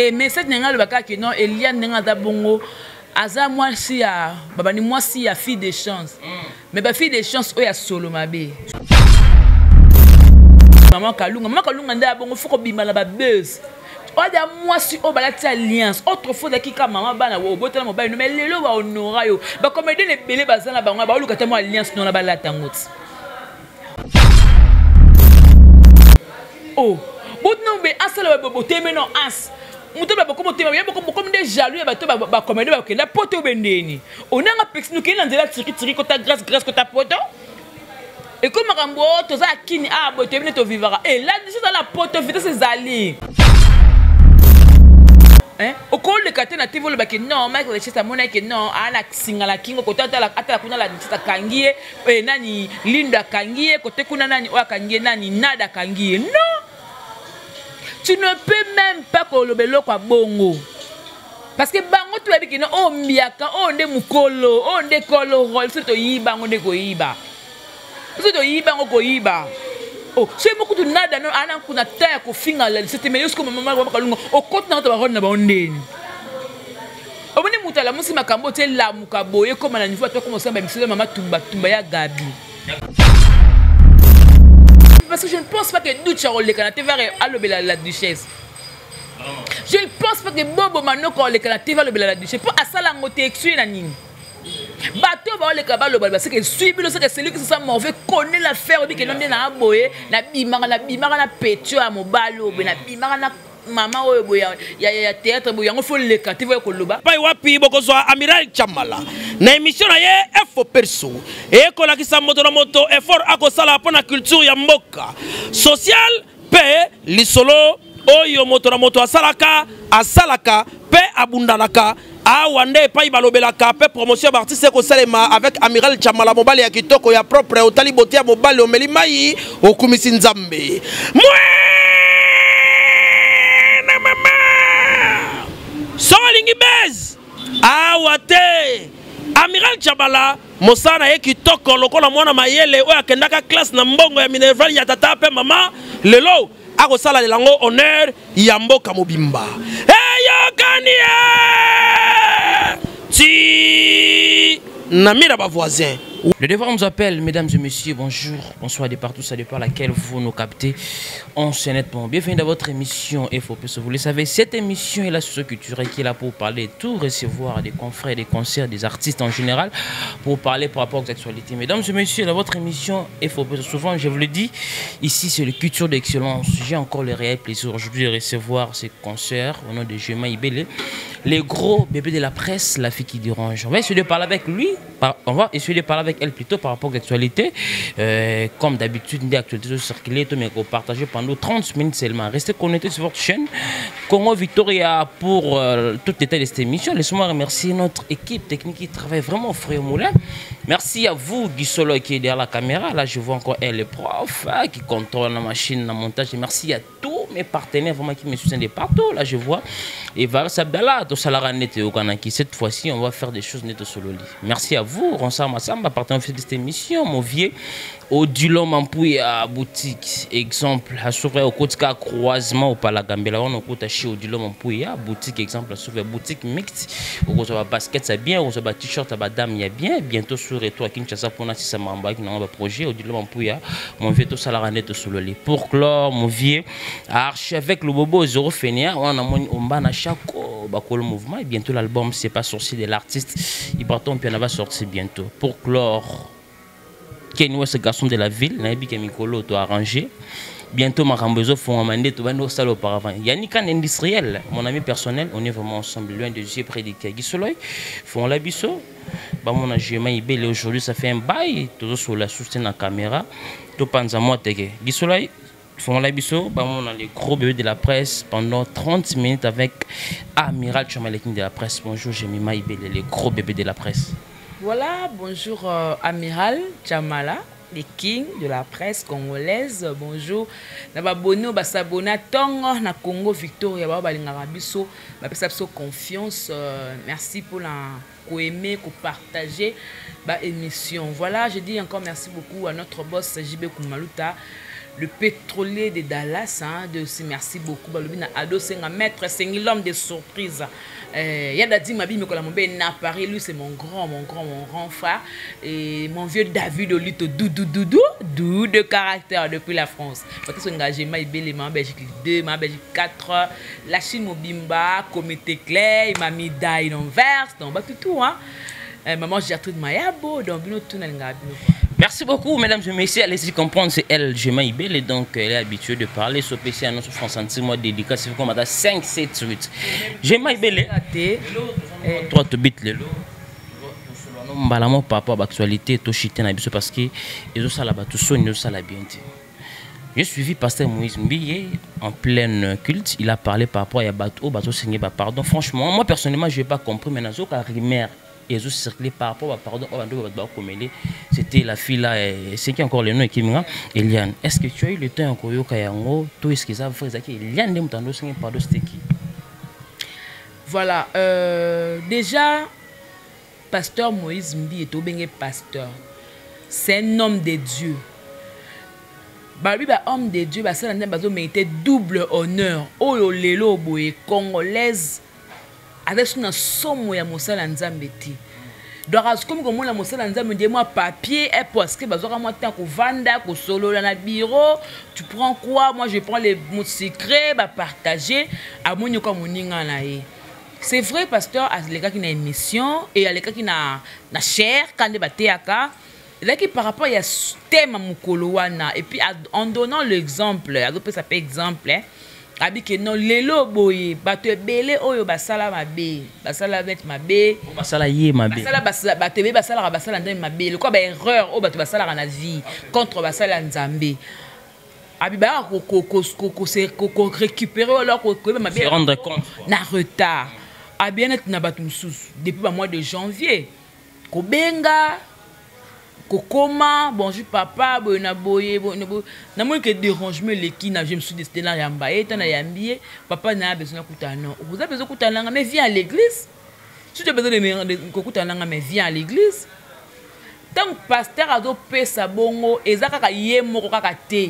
E message na ngai alobaka ke non, Eliane ndenge aza bongo, aza mwasi ya babandi, mwasi ya fille de chance. Mais ba fille de chance oyo ya solo mabe. Mama Kalunga, mama Kalunga nde abongo, faut kobima na ba buzz. Oyo mwasi oyo balati alliance, autrefois ozalaki kaka mama bana, obotana mobali no, mais lelo bahonora yo. Bacomédien ebele baza na bango, baoluka te mwa alliance nona balata yango ti. Oh, botuna be asala boteme no as moto ba bokomo te ya bokomo bokomo nde jaloux ya bato ba comédien bakenda poto bendeni onanga pekisi nokei na nzela tiri tiri kota grâce grâce kota poto ekomi makambo oyo toza ya kini a boye toyebi nde tovivaka elandi soza na poto vitesse ezali okoleka te na tv olobaki non Mike Lachesse amonaki non aa na singa na kingo kote atala kuna la Lachesse akangi ye, nani Linda akangi ye kote kuna, nani oyo akangi ye, nani Nada akangi ye. Non, tu ne peux même pas koloba eloko ya bongo, parce que bango toyebi kino oyo mbiaka oyo nde mokolo oyo nde kolo role. Soki toyiba yango nde koyiba, soki toyiba yango koyiba. Oh, soki mokutu nada no ana kuna ta ya kofinga lalise te, mais yo sikoyo mama Kalunga okoti na kota barole na bango ndeni omoni moto alamusi makambo otie lamuka boye ekóma na niveau bato bakoma osala bamisolo mama tumba tumba ya Gabi, parce que je ne pense pas que Ducha oleka na TV alobela la duchesse. Je ne pense pas que Bobo Manoko oleka na TV alobela la duchesse, mpo asala yango te. Exue na nini? Bato baoleka baloba baseke esui bino, seke celui qui se sent mauvais connaît l'affaire. Obi keno nde na boye, nabimaka na petio ya mobali oyo boye, nabimaka na mama oyo boye ya théâtre boye, yango faut leka te voye koloba. Pai wapi bokozwa Amiral Chamala na émission na ye Efo Perso, ekolakisa moto na moto effort akosala mpo na culture ya mboka, social mpe lisolo oyo moto na moto asalaka mpe abundanaka. Awa nde epai balobelaka mpe promotion ya baartiste ekosalema avec Amiral Chamala, mobali ya kitoko ya propre. Otali bote ya mobali, omeli mai, okumisi Nzambe. Mwena mama so alingi base awa te. Amiral Chamala, mosala na ye kitoko lokola mwana mayele oyo akendaka classe na mbongo ya minerval ya tata mpe mama, lelo akosala yango honneur ya mboka mobimba. Eyokani ye ti na mira bavoisin. Le devoir nous appelle, mesdames et messieurs, bonjour, bonsoir de partout, ça dépend laquelle vous nous captez. On se nettement. Bienvenue dans votre émission FOP. Vous le savez, cette émission est la socioculturelle qui est là pour parler, tout recevoir des confrères, des concerts, des artistes en général, pour parler par rapport aux actualités. Mesdames et messieurs, dans votre émission FOP, souvent, je vous le dis, ici c'est le culture d'excellence. J'ai encore le réel plaisir aujourd'hui de recevoir ces concerts au nom de Jema Ibele, les gros bébés de la presse, la fille qui dérange. On va essayer de parler avec lui, on va essayer de parler avec elle plutôt par rapport aux actualités. Comme d'habitude, des actualités circulées, tout mais partager pendant 30 minutes seulement. Restez connectés sur votre chaîne Congo Victoria pour tout détail de cette émission. Laissez-moi remercier notre équipe technique qui travaille vraiment au frais au moulin. Merci à vous, Guy Solo, qui est derrière la caméra. Là, je vois encore elle, le prof, hein, qui contrôle la machine, le montage. Et merci à tous mes partenaires vraiment qui me soutiennent de partout. Là, je vois Evaris Abdallah, Tosalara Nete Okanaki. Cette fois-ci, on va faire des choses net au Sololi. Merci à vous, Ronsard Massamba, partenaire de cette émission, mon vieux Odilon Mampouy à boutique. Exemple, à Souvre au Kotka croisement au Palagambela, on a chez Odilon Mampouy à boutique. Exemple, à Souvre boutique mixte. Au Kosoba basket, ça bien. Au Kosoba t-shirt, à Badam, il y a bien. Bientôt sur et toi, Kinshasa, pour nous, si ça m'a qui n'a pas projet. Odilon Mampouy, mon vieux, tout ça, la net au Sololi. Pour clore, mon vieux, archevêque Lobobo, Zoro Fenia, on a mon Omba, na chaque bakolo mouvement et bientôt l'album C'est pas sorcier de l'artiste Ibraton puis on va sortir bientôt. Pour clore, Kenny West, garçon de la ville, nayebi ke mikolo to arrangé bientôt makambo ezofongama nde tobandi kosala auparavant. Yannick An industriel, mon ami personnel, on est vraiment ensemble, loin de Dieu, près de Kiagi Soloy. Font la biso bamona Jema Ibele. Aujourd'hui, ça fait un bail tozosolola soutien na caméra, topanza mwa teke. Gisoloi, fongola biso bamona les gros bébés de la presse pendant 30 minutes avec Amiral Chamalekin de la presse. Bonjour Jemima Ibele, les gros bébés de la presse. Voilà, bonjour Amiral Chamala, les kings de la presse congolaise. Bonjour. Na ba bono ba sabona tongo na Congo Victoria ba balingaka biso, ba pesa biso confiance. Merci pour la ko-aimer, ko-partager ba émission. Voilà, je dis encore merci beaucoup à notre boss JB Koumaluta, Le pétrolier de Dallas, hein, de aussi merci beaucoup. Balobi na Ado Senga, maître Sengi, l'homme des surprises. Yada Di Mabi Mekola Mombe na Paris, lui c'est mon grand, mon grand, mon grand frère. Et mon vieux David Olito, doudou, doudou, doudou de caractère depuis la France. Parce que engagé, ma Ibele, ma Belgique 2, ma Belgique 4, la Chine Mobimba, Comité Clay, Mami Daï Anvers, donc bah, tout, tout, hein. Maman Gertrude Mayabo, donc bino tout na linga bino. Merci beaucoup, mesdames et messieurs. Allez-y comprendre, c'est elle, Gemma Ibele, donc elle est habituée de parler. Ce PC annonce France Anti, moi dédicace, c'est comme à 5, 7, 8. Gemma Ibele, 3 te bit lelo. Mbala mo par rapport à l'actualité, to chité na biso parce que ezo sala bato soni, ezo sala bien te. J'ai suivi pasteur Moïse Mbiye en pleine culte. Il a parlé par rapport à bato, bato sengi ba pardon. Franchement, moi personnellement, je n'ai pas compris, mais nazo ka rumeur et zo circulé par rapport à pardon, oh, bando, bato, bakomele. C'était la fille là, et c'est qui encore le nom qui m'a Eliane. Est-ce que tu as eu le temps encore yoka yango, tout est-ce que ça vrai, ça qui Eliane de mutando sengi pardon, c'était qui? Voilà, déjà pasteur Moïse Mbiye est obéngé pasteur. C'est un homme de Dieu. Bah lui, bah, homme de Dieu, bah, ça, n'a pas mérité double honneur. Oyo lelo boye congolaise avec son somme ya mosala nzambe ti. Donc comme comme la mosala nzambe dit moi papier et parce que bazoka moi tant ko vanda ko solo na bureau, tu prends quoi? Moi je prends les mots secrets, bah partager à moni ko moninga na ye. C'est vrai pasteur a les gars qui na émission et a les gars qui na na chair quand ba théaka. Là qui par rapport il y a thème mukolo wana et puis en donnant l'exemple, a ça fait exemple hein. Abi ke non lelo boye bato ebele oyo basala mabe, basala bet mabe, basala ye mabe. Basala basala bato ebele basala basala nzambe mabe, le quoi ba erreur oyo bato basala na vie contre basala nzambe. Abi ba ko ko ko ko ko se ko ko récupérer alors ko ko mabe. Se rendre compte, quoi. Na retard. Abi net na bato mususu depuis ba mois de janvier. Ko benga kokoma bonjour papa boye na boye, boye na boye. Na moni que dérangement leki na je me suis décidé na yamba et na yambié papa na besoin kutana non vous avez besoin kutana mais viens à l'église. Si tu as besoin de me de kutana mais viens à l'église. Tant que pasteur a do pesa bongo ezaka ka ye moko kaka te.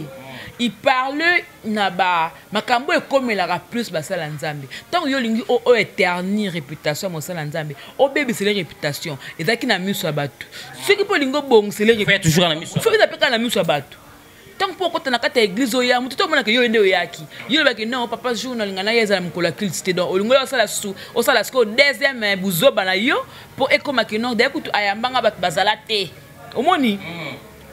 Il parle na ba makambo ekomelaka plus basala nzambe. Tant yo lingi o o éternir réputation mosala nzambe, o bébé c'est réputation. Ezaki na miso ya bato. Soki po lingo bong c'est les Faut toujours na miso. Faut que peka na miso ya bato. Tant po kota na kata église oya, mutu to mona ke yo nde oyaki. Yo ba ke non papa jour na linga na yeza na mkola culte te donc olingo osala su, osala sko deuxième buzoba na yo po ekoma ke non d'ailleurs kutu ayambanga bato bazala te. Omoni?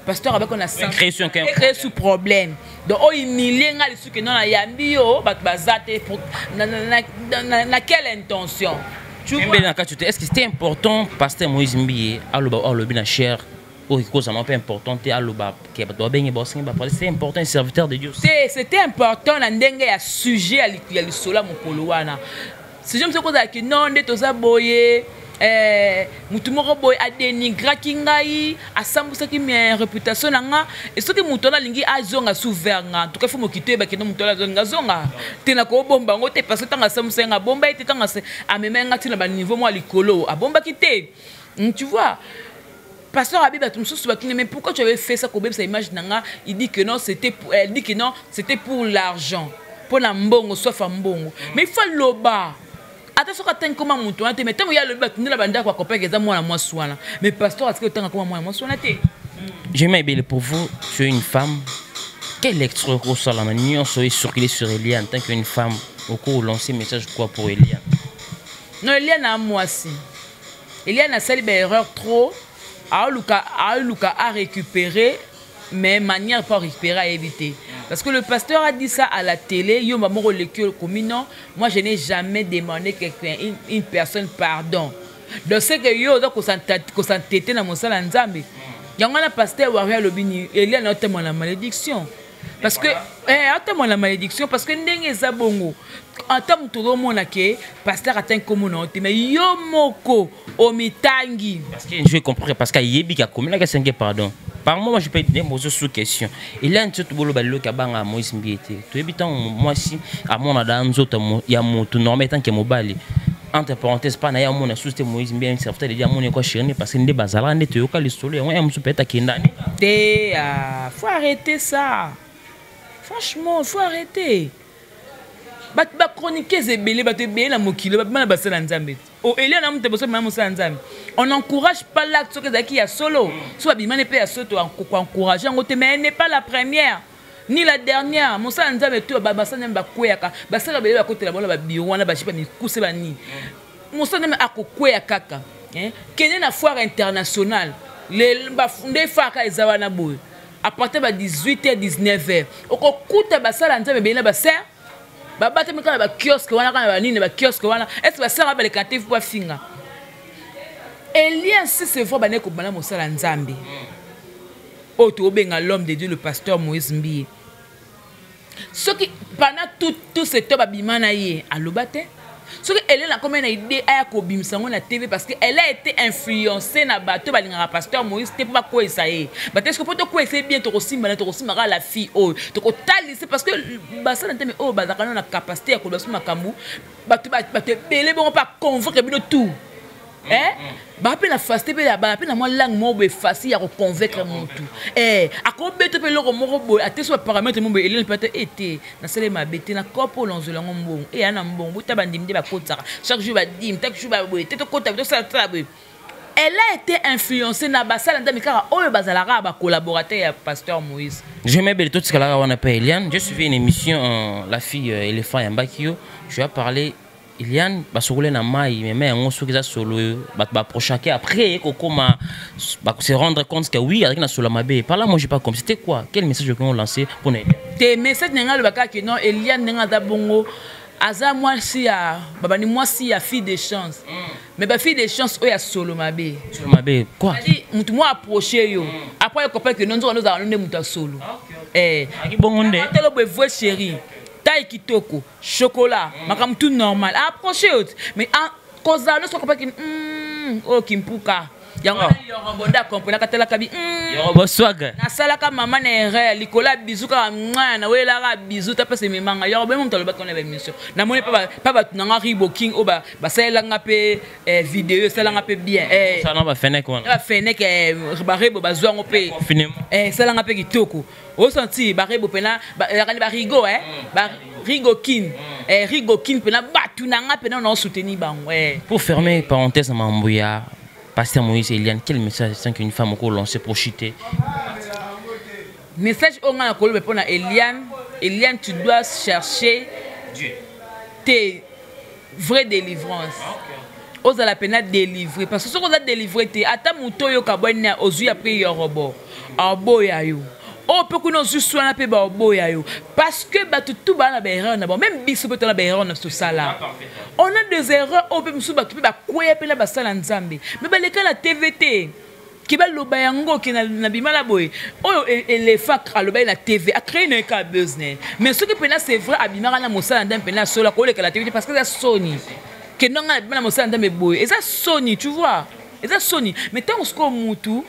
Pasteur avec on a Une création qui est créé sous problème. Donc oh humilier nga lisu ke non na yambi yo bato bazate pour na, na, na, na, na, na quelle intention? Tu vois? Mbele na kati te, est-ce que c'était important pasteur Moïse Mbiye aloba alobi na chair oyo ekozala mpe important te aloba ke bato babenge baosengi ba parler, c'est important un serviteur de Dieu. C'est, c'était important na ndenge ya sujet ya ya lisola mokolo wana. Si je me suis posé que non nde toza boye mutu moko boye a dénigraki ngai, asambusaki mi réputation na nga, et soki mutu wana alingi azonga sous vers nga, en tout cas, faut mokite ba kendo mutu wana azonga, azonga. Te na kobomba ngo te, parce que tanga asambusa nga, bomba ye te, tanga amema nga tina ba niveau mwa likolo, abombaki te. Tu vois? Pasteur Habib Atou Moussou, Soubatou, mais pourquoi tu avais fait ça, Kobeb, sa image nanga? Il dit que non, c'était pour, elle dit que non, c'était pour l'argent. Pour la mbongo, sauf à mbongo. Mais il faut loba. Attention quand t'as comment monter, hein, mais tant qu'il y a le bac, nous la bande quoi, copain, que ça, moi, moi, sois là. Mais pasteur, est-ce que t'as comment moi, moi, sois là, t'es? J'aime bien pour vous, tu es une femme. Quelle lecture ressort la manière dont circuler sur Eliane en tant qu'une femme? Au cours lancer message quoi pour Eliane? Non, Eliane a moi aussi. Eliane a sali une erreur trop. A luka a récupérer, mais manière pour récupérer à éviter. Parce que le pasteur a dit ça à la télé, yo maman le cul comme non, moi je n'ai jamais demandé quelqu'un, une personne pardon. Donc c'est que yo doit qu'on s'entêter dans mon salle nzambe. Yango na pasteur Warrior Lobini, Eliane a tellement la malédiction. Parce que, eh, attends la malédiction, parce que ndenge eza bongo. Attends tout le monde ke pasteur atteint comme non, mais yo moko omitangi. Parce que je comprends parce que yebi ka komela ka senke pardon. Par moi, je peux dire mozo sous question. Il a un petit bolo ballo ka banga Moïse Mbiete. To yebi tant moi si à mon ada nzoto ya moto normal tant que mobali. Entre parenthèses pas na ya mona sous te Moïse Mbiye serviteur de dire mon quoi chéri parce que ndé bazala ndé toyoka lisolo ya musu peut-être akenda ni. Te, ah, faut arrêter ça. Franchement, faut arrêter. Bato bachroniqueuse ebele, bato ebele na mokili babima na basala Nzambe. O Elia na moto boso bima mosala Nzambe. On n'encourage pas l'acte soki ezalaki ya solo. So babimani mpe ya solo, toencourage yango te, mais elle n'est pas la première ni la dernière. Mosala Nzambe to basala Nzambe bakweyaka, basala ebele bakotela bango na babiro wana, bashipa mikuse banini. Mosala Nzambe akokweya kaka. Kende na foire internationale, nde faka eza wana boye à partir ba 18h 19h, okokuta basala Nzambe ebele na basere babatami kaka na bakiosque wana, kaka na banini, na bakiosque wana. Est ce basere baleka te po bafinga Elian? Si c'est vrai, bandeki kobanda mosala Nzambe oyo tokobenga l'homme de Dieu, le pasteur Moïse Mbiye, soki pendant tout ce temps babima na ye, aloba te. Soki Eliane akomi na idée aya kobimisa yango na TV parce que elle a été influencée na bato balingaka pasteur Moïse te mpo bakweyisa ye bato, est-ce mpo tokweyisa ye bien, tokosimba na tokosimba kaka la fille oyo tokotalisa, parce que basala nteme oyo bazalaka nano na capacité ya koloba so makambo bato bato ebele bongo mpe aconvaincre bino tout. Baa mpe na facilité mpe baa mpe na mwa langue moko boye facile ya koconvaincre motu. Akobeta mpe eloko moko boye, ate so baparamètre moko boye, Eliane mpe ate ete nasali mabe te na kopo olonzola yango mbongo eya na mbongo bota bandimi nde bakotisaka chaque jour badime, chaque jour baboye te, tokota tosala tosala boye. Elle a été influencée na basala Nzambe kaka oyo bazalaka bacollaborateur ya pasteur Moïse. J'aimais bien tout ce qu'elle a on appelle Eliane. J'ai suivi une émission, la fille éléphant Yambakio. Je vais parler Eliane basokole na mai, mais yango soki eza solo, bato baapprochaki après kokoma se rendre compte que oui, azalaki na solo mabe. Par là, moi j'ai pas compris, c'était quoi? Quel message okoki lancer mpona Eliane? Te, message na ngai alobaka ke non, Eliane ndenge aza bongo, aza mwasi ya babandi, mwasi ya fille de chance, mais bafille de chance oyo ya solo mabe. Solo mabe quoi? C'est-à-dire mutu moko approche yo, après comprendre que non, nzoka ozala nde moto ya solo. Aki bongo nde. Talo boye, vrai chéri, taille kitoko, chocolat, makambo tout normal, approche yo te, mais kozala nyonso akopaki oyo kimpuka yango. Yorobo nde akomprenaka, talaka bi Yorobo swaga. Nasalaka mama na erreur likolo ya bizu kaka mwa nawelaka bizu ta mpesa ememanga. Yorobo ye moto alobaki wana baémission, namoni mpa bato nanga Ribo King oyo basalelanga mpe video, esalanga mpe bien. Osala bafenek wana. Bafenek, barebo bazwa yango mpe. Confinement. Esalanga mpe kitoko, osanti barebo mpena ezalaka ni barigo, barigo kin, Rigo Kin mpena bato na nga mpena na osoutenir bango. Pour fermer parenthèse na mambo ya pasteur Moïse, Eliane, quel message sans qu'une femme oko lancer pour chuter? Message oyo nga na koloba mpona Eliane: Eliane, tu dois chercher Dieu te, vraie délivrance, ozala mpena délivré, parce que soki oza délivré te, ata moto oyoka bwani na ozwi après Yorobo aboya yo, oyo mpe kuna ozwi swana mpe baoboya yo, parce que bato tu baa na baerreur na bango. Même biso mpe tona baerreur na biso tosala, on a des erreurs oyo mpe mosusu bato mpe bakweya mpe na basala Nzambe, mais baleka na TV te ke baloba yango ke na bimala boye. Oyo elefa alobaki na TV, acréé na ye kaka business, mais soki mpena c'est vrai abimaka na mosala Nzambe mpena solo, akoleka na TV te, parce que eza soni ke ndonga na bima na mosala Nzambe boye, eza soni, tu vois, eza soni. Mais ntango sikoyo mutu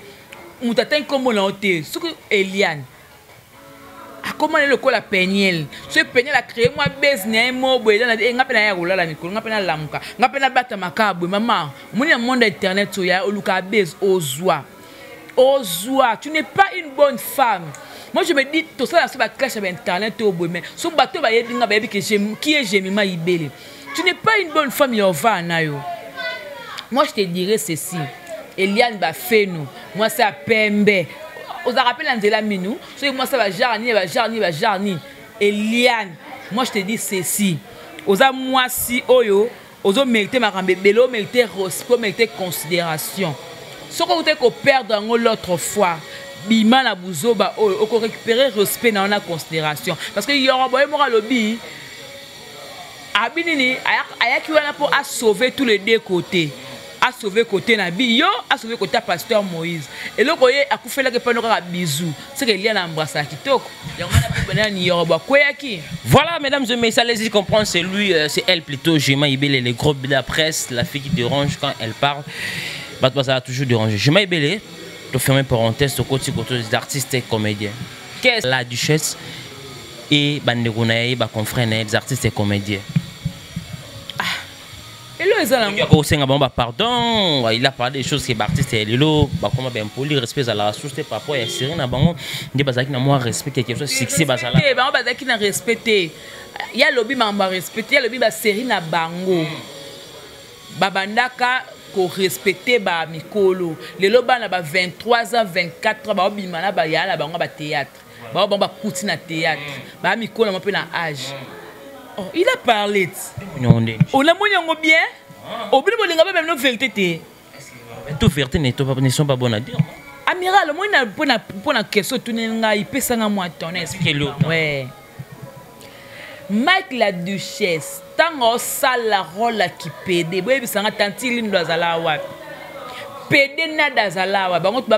moto atangi nkombo na yo te, soki Eliane akóma na ye lokola Peniel, soki Peniel acréé mwa base na ye mo boye, eza na nga mpe na ye ya kolala mikolo, nga mpe nalamuka, nga mpe nabatamaka boye. Mama, omoni na monde ya internet oyo ya olukaka base, ozwa ozwa, tu n'es pas une bonne femme. Moi je me dis, tosala so baclash ya bainternet oyo boye, mais so bato bayebi nga, bayebi ke qui est Jemima Ibele. Tu n'es pas une bonne femme ya ovaa na yo. Moi je te dirais ceci: Eliane Bafeno, mwasi ya pembe, ozalaka mpe na nzela minu, soki mwasi ya bajare nini, bajare nini, bajare nini. Eliane, moi je te dis ceci: oza mwasi oyo ozomérite makambo ebele, omérite respect, omérite considération. Soki okutaki koperdre yango l'autre fois, bima na buzoba oyo, okorécupérer respect na yo na considération, parce que Yorobo ye moko alobi abi nini, ayaki wana mpo asauve tous les deux côtés, asauve côté na bi yo, asauve côté ya pasteur Moïse. Eloko ye akufelaki mpano kaka bizu, seke Eliane embrassaka kitoko, yango wana mpe banani Yorobo akweyaki. Voilà, mesdames et messieurs, allez-y comprendre, c'est lui, c'est elle plutôt, Jema Ibele, le gros de la presse, la fille qui dérange quand elle parle. Bah, ça va toujours déranger. Jema Ibele, de fermer parenthèse, au côté côté des artistes et comédiens. Qu'est-ce la duchesse et bandeko na ye, ba confrère na ye, des artistes et comédiens? Elo. Eza nango. Akosenga bango bapardon. Il a parlé des choses que baartiste ya lelo bakoma baimpoli, respect ezalaka susu te par rapport ya série na bango nde bazalaki na mwa respect, quelque chose succès bazala. Te, bango bazalaki na respect te. Ye alobi makambo ya respect te. Ye alobi basérie na bango babandaka korespecte bamikolo. Lelo bana ba 23 ans, 24 ans baobima na bayaya na bango bathéâtre, bao bango bakuti na théâtre, baya mikolo yango mpe na âge. Oh, il a parlé. Onamoni yango bien. Obino bolinga mpe bamino vérité te. Tout vérité ne sont pas bonnes à dire. Amiral, omoni, mpona question otuneli ngai, epesanga mwa temps na explique. Ouais, Mike la Duchesse, ntango osala rôle ya kipede, boyebisanga tanti Lindo azala wapi? Pede nada azala awa. Bango tu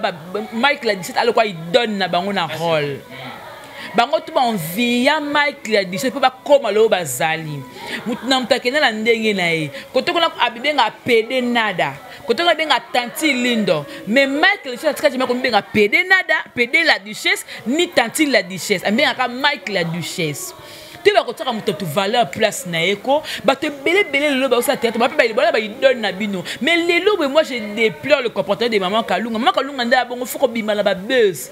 Mike la Duchesse alokwa idone na bango na rôle. Bango tu baenvia Mike la Duchesse mpo bakóma loyo bazali. Motu na moto akende na ndenge na ye. Kote kuna abibenga pede nada, kote kuna abenga tanti Lindo, mais Mike la Duchesse atika jamais komibenga pede nada, pede la Duchesse ni tanti la Duchesse. Abengaka Mike la Duchesse te. Bakotiaka moto tu valeur place na ye ko. Bato ebele ebele lelo baosala théâtre, bape bala baidole na bino. Mais lelo boye, moi je déplore le comportement de maman Kalunga. Maman Kalunga nde abongo fo kobima na babuzz.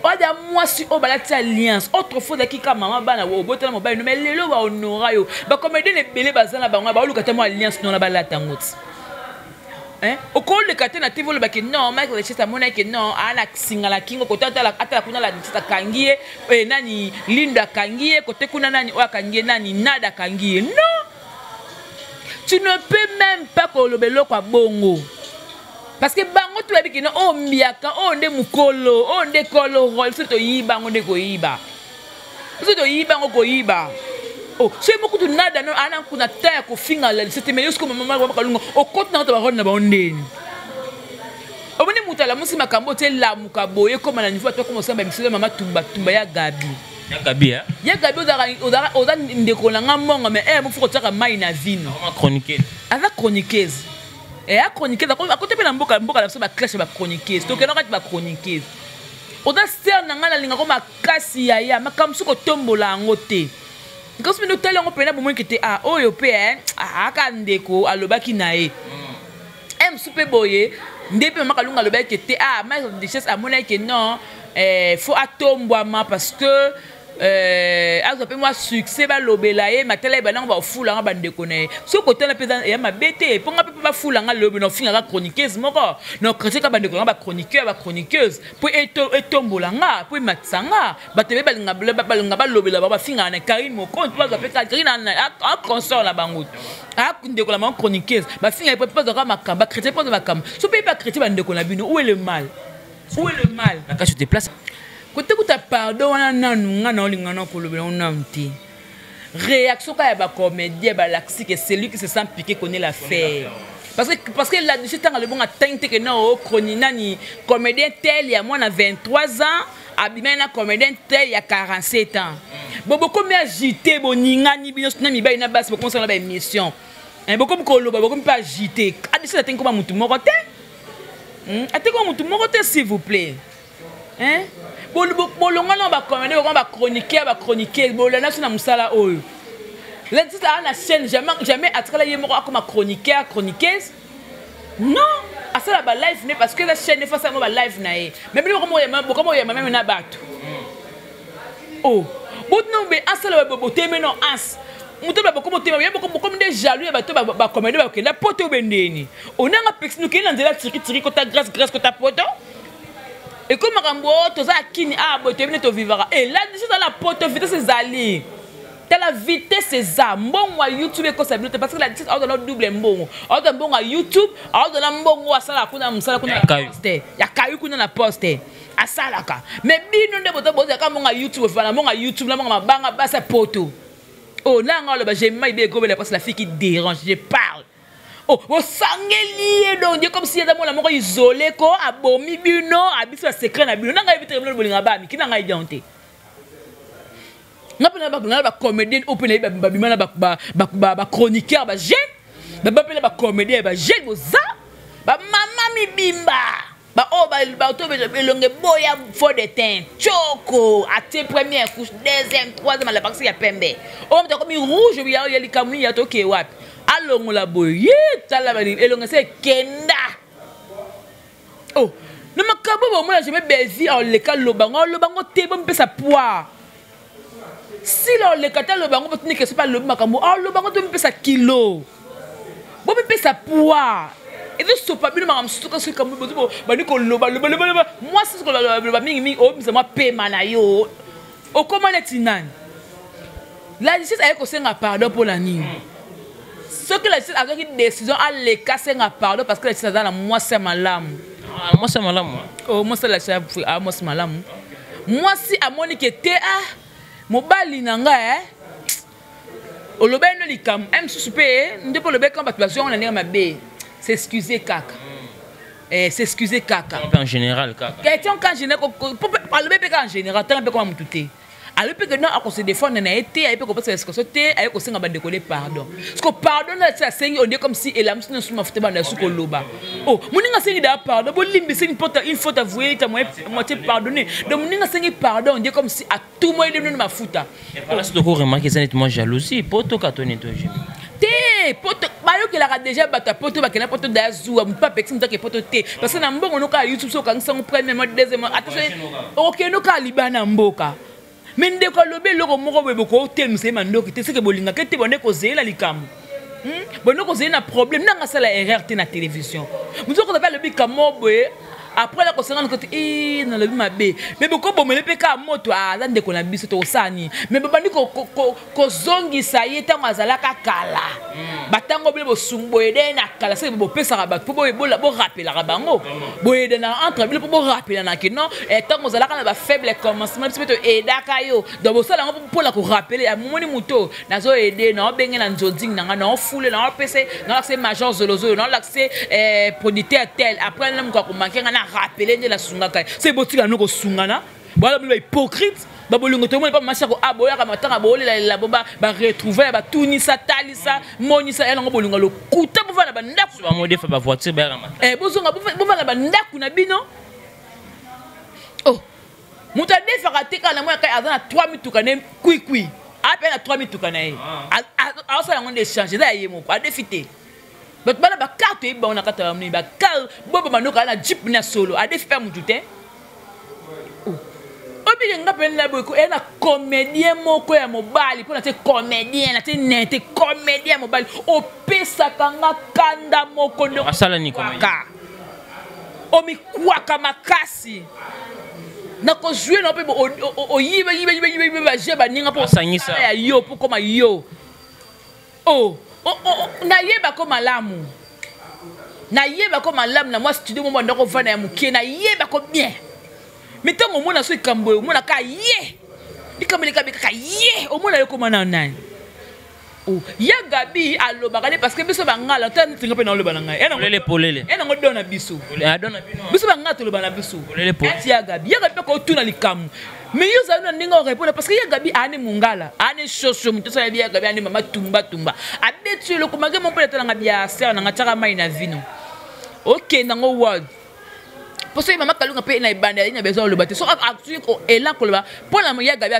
Oyo mwasi oyo balati alliance, autrefois ozalaki kaka mama bana, obotala mobali no, mais lelo bahonora yo. Bacomédien ebele baza na bango, baoluka te mwa alliance nona balata yango ti. Okoleka te na TV olobaki non, Mike Lechese amonaki non, aa na singa na kingo, kote atala kuna la Duchesse akangi ye, nani Lindo akangi ye, kote kuna nani oyo akangi ye, nani nada akangi ye. Non, tu ne peux même pas koloba eloko ya bongo, parce que bango to bayebi kino oyo mbiaka, oyo nde mokolo, oyo nde kolo rôle. Soki toyiba yango nde koyiba, soki toyiba yango koyiba. Oh, soki mokutu nada no ana kuna ta ya kofinga la Duchesse te. Mais yo siko mama Kalunga, okoti na kati barôle na bango ndeni. Omoni moto alamusi makambo te, lamuka boye, ekóma na niveau bato bakoma osala bamisolo. Mama tumbatumba ya Gabi. Ya Gabi. Ya Gabi, oza ndeko na nga mbongo, mais e mofu kotiaka mai na vino. Aza chroniqueuse, eya chroniqueuse. Akote mpe na mboka na biso baclash ya bachroniqueuse, tokenda kati bachroniqueuse. Oza sœur na ngai, nalingako makasi. Yaya, makambo soki otombola yango te, kasi mpe otali yango mpena bomoniki te. Ah, oyo mpe aka ndeko alobaki na ye e mosu mpe boye nde mpe mama Kalunga alobaki te. Ah, Mike Duchesse amonaki non, faut atombwama parce que azwa mpe mwa succès, balobela ye matala ye banango bafulanga bandeko na ye. Soki kotala mpe ya mabe te, mpo nga mpe mpe bafulanga lobi na ofingaka chroniqueuse moko na okritika bandeko nanga bachroniqueur, bachroniqueuse, mpo etombola nga, mpo ematisa nga. Bato ebe balinga balobela bango, bafingaka na Karine Mokonzi mpo bazwa mpe Karine aconsort na bango, ndeko na bango chroniqueuse, bafingaka mpo bazwaka makambo, bachrétien mpo bazwa makambo. So mpe bachrétien bandeko na bino, où est le mal? Où est le mal? Nakasi te place. Kote kuta pardon wana nanu nga na olinga na kolobela ngo nanu te. Réaction kaka ya bacomédien balakisi que celui qui se sent piqué connaît l'affaire, parce que la Duchesse, ntango alobonga ntangi te ke na ochroni nani comédien tel ya mwana 23 ans abimai na comédien tel ya 47 ans. Bo bokomi agité, boningani bino na mibali na basi, bokomosala baémission, bokomi koloba, bokomi mpe agité. Adisi atengi koma mutu moko te, atengi koma mutu moko te, s'il vous plaît. Bolonga na bacomédien, bokoma bachroniqueur, bachroniqueuse, bolanda so na mosala oyo. L'artiste aa na chaîne, jamais jamais atikala ye moko akoma chroniqueur, chroniqueuse. Non, asala balive ne parce que eza chaîne efasa yango balive na ye. Mais bino bokoma oyamba même na bato o botuna be asala boteme no as moto bakoma otema ye, bokomi nde jaloux ya bato bacomédien bakenda poto. Obendeni onanga pekisi nokei na nzela tiri tiri kota grâce grâce kota poto. Ekomi makambo oyo toza ya kini a boye, toyebi nde tovivaka. Elandi so na poto, vitesse ezali. Tala, vitesse eza mbongo ya YouTube ekosa bino te, parce que la vitesse aozala double mbongo. Aozala mbongo ya YouTube, aozala mbongo asalaka kuna mosala kuna na poste ya kayu, kuna na poste asalaka. Mais bino nde boza bozalaka mbongo ya YouTube, ofana mbongo ya YouTube na mbongo mabanga basi ya poto. Oh, nanga oloba j'aime ibe ekobela parce la fille qui dérange, je parle. Oh, osangeli ye donc comme si eza mwana moko isolé ko abomi bino abiso ya secret na bino. Nanga yebi te bino bolinga bami kina ngai dian te. Nga mpe na bacomédien oyo mpe nayebi babima na bachroniqueur, bajeune baba mpe na bacomédien ya bajeune, boza bamama mibimba, baoyo bato elonge boya, fond de teint choko, atie première couche, deuxième, troisième, alapakisi ya pembe, oyo moto akomi rouge ya likambo nini ya toke wapi. Alongola boye, ye tala elongo ese ekenda. Oh, na makambo bomona jamais Bellevue aleka loba ngo, aloba ngo te, bomipesa poids. Sila oleka te aloba ngo, botuni question mpe alobi makambo, aloba ngo te, bomipesa kilo, bomipesa poids. Ezosopa bino makambo mosusu kasi kambo bozo bandi koloba loba loba loba. Mwasi soki koloba loba mingi mingi, obimisa mwa pema na yo, okoma neti nani. La justice aye kosenga pardon mpo na nini? Soki la justice azwaki décision aleka asenga pardon, parce que la justice aza na mwasi ya malamu. Ah, mwasi ya malamu. Oh, mwasi la justice, ah, mwasi malamu. Mwasi amoni ke te, ah, mobali na ngai, eh, olobeli no likambo e mosusu mpe nde mpo olobeli kama bato bazwi yango na ndenge mabe, s'excuse kaka, eh, s'excuse kaka. En général kaka. Question ka en général, alobi mpe kaka en général, tanga mpe koma motu te, alobi mpe ke non, akose défendre na ye te, aye mpe kopesa explication te, aye kosenga bandeko ne pardon. Parce que pardon na ti asengi, on dit comme si elamusi nyonso mafuta banda su koloba. Oh, moninga asengi da pardon, bolimbisi, une faute avouée ta moitié pardonné. Donc moninga asengi pardon, on dit comme si atumoi nde mafuta. Voilà, c'est remarqué eza nettement jalousie po toka to nini to jimi. Te, poto bayokelaka déjà bato ya poto, bakenda poto daya zuwa motu apekisi motu ake poto te, parce que na mbongo noka ya YouTube, so okangisi yango premièrement, deuxièmement, ata okende oka libana ya mboka. Me ndeko alobi eloko moko boye, bokotelemisa ye mandoki te, seke bolingaka te, bonde kozela likambo, bonde kozela na problème nanga asala erreur te na télévision. Motu okoza mpe alobi kamo boye, après la kosenga noko te, nalobi mabe, me bokobomele mpe kaka moto aza ndeko na biso, tokosala nini? Me babandi kozongisa ye ntango azalaka kala, batango bino bosungu boyede na kala, soki bopesaka bato mpo borapelaka bango, boyede na entre bino mpo borapelana ke non, ntango ozalaka na bafaible commencement, biso mpe toedaka yo. Donc bosala yango mpona korapele. Amomoni moto nazoede, naobenge na nzoding na nga, naofule, naopesa, naolakisa major zolozolo, naolakisa producteur tel, après na moto akomanke nga na rapele nde nasungaka ye. Soki botika no kosungana, bwana bino bahypocrite, babolingo tomoni mpa mama ko aboyaka matanga, boolelalela bo baretrouve ya batunisa, talisa, monisa ya nango bolingo lokuta, bovanda bandako. Bamodefa bavoiture bayaka matanga. Bozonga, bovanda bandako na bino. Oh, moto adefaka te kaka na mwana kai aza na 3 mituka ne kwikwi, ape na 3 mituka na ye, aosala yango nde échange eza ya ye moko, adefi te. Bato bana bakarte oyebi bango na kati ya bamoni bakar bobo bandoka na jeep na solo, adefi mpe motu te. Obike nga mpe na boye eya na comédien moko ya mobali mpo na te comédien na te ne te comédien ya mobali opesaka nga kanda moko nde. Asala nini comédien? Omikwaka makasi nakozwe na mpe oyibeyibeyibeyibe baje baninga mpo Asangisa. ya yo mpo koma yo. Oh, nayebako malamu, nayebako malamu na mwa studio mo banda kovanda ya mokie, nayebako bien. Me ntango omona so likambo oyo, omona kaka ye likambo elekabi kaka ye, omona yo koma na nani. Oh, ya Gabi alobaka nde parce que biso bangala ta ntinga mpe naoloba na ngai. Polele polele. Ya nango do na biso. Ah, don na bino. Biso bangala toloba na biso. Polele polele. Ati ya Gabi, ya Gabi mpe kotuna likambo, mais yo ozali na ndenge orépondre, parce que ya Gabi aane mongala, aane shosho, moto osala yebi ya Gabi aane mama tumba tumba, abeti yo eloko make mo mpe natalanga bia sere nanga tiaka mai na vino, okende yango world mpo soki mama Kalunga mpe na ebanda yali na besoin oloba te, soki azwi elan koloba mpo na ya Gabi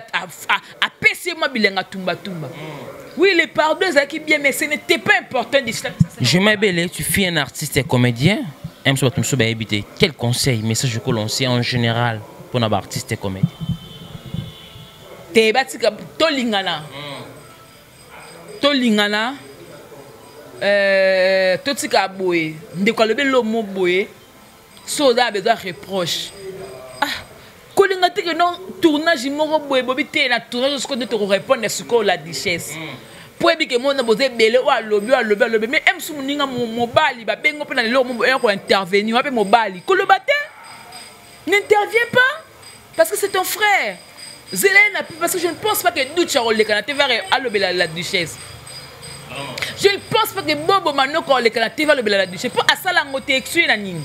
apesi ye mwa bilenga tumbatumba. Oui, le pardon ezalaki bien, mais ce n'était pas important d'ici là. Je m'appelle, tu fais un artiste et comédien. M so bato mosusu bayebi te. Quel conseil, message oko lancer en général mpona baartiste et comédien? Te, batika tolingana, tolingana, totika boye. Ndeko alobi lomo boye, so oza na besoin reproche, ah, kolinga te ke non, tournage moko boye bobi te na tournage sikoyo nde tokorépondre sikoyo la duchesse, mpo yebi ke mona boza ebele oyo alobi, oyo alobi, alobi, mais mosusu moninga mobali babengo mpe na lelo mo oya kointervenir wa mpe mobali koloba te, n'intervient pas parce que c'est ton frère. Zela ye na, parce que je ne pense pas que Ducha akoleka na TV alobela la duchesse. Je ne pense pas que Bobo Manoko aleka na TV alobela la duchesse, mpo asala yango te. Esui na nini?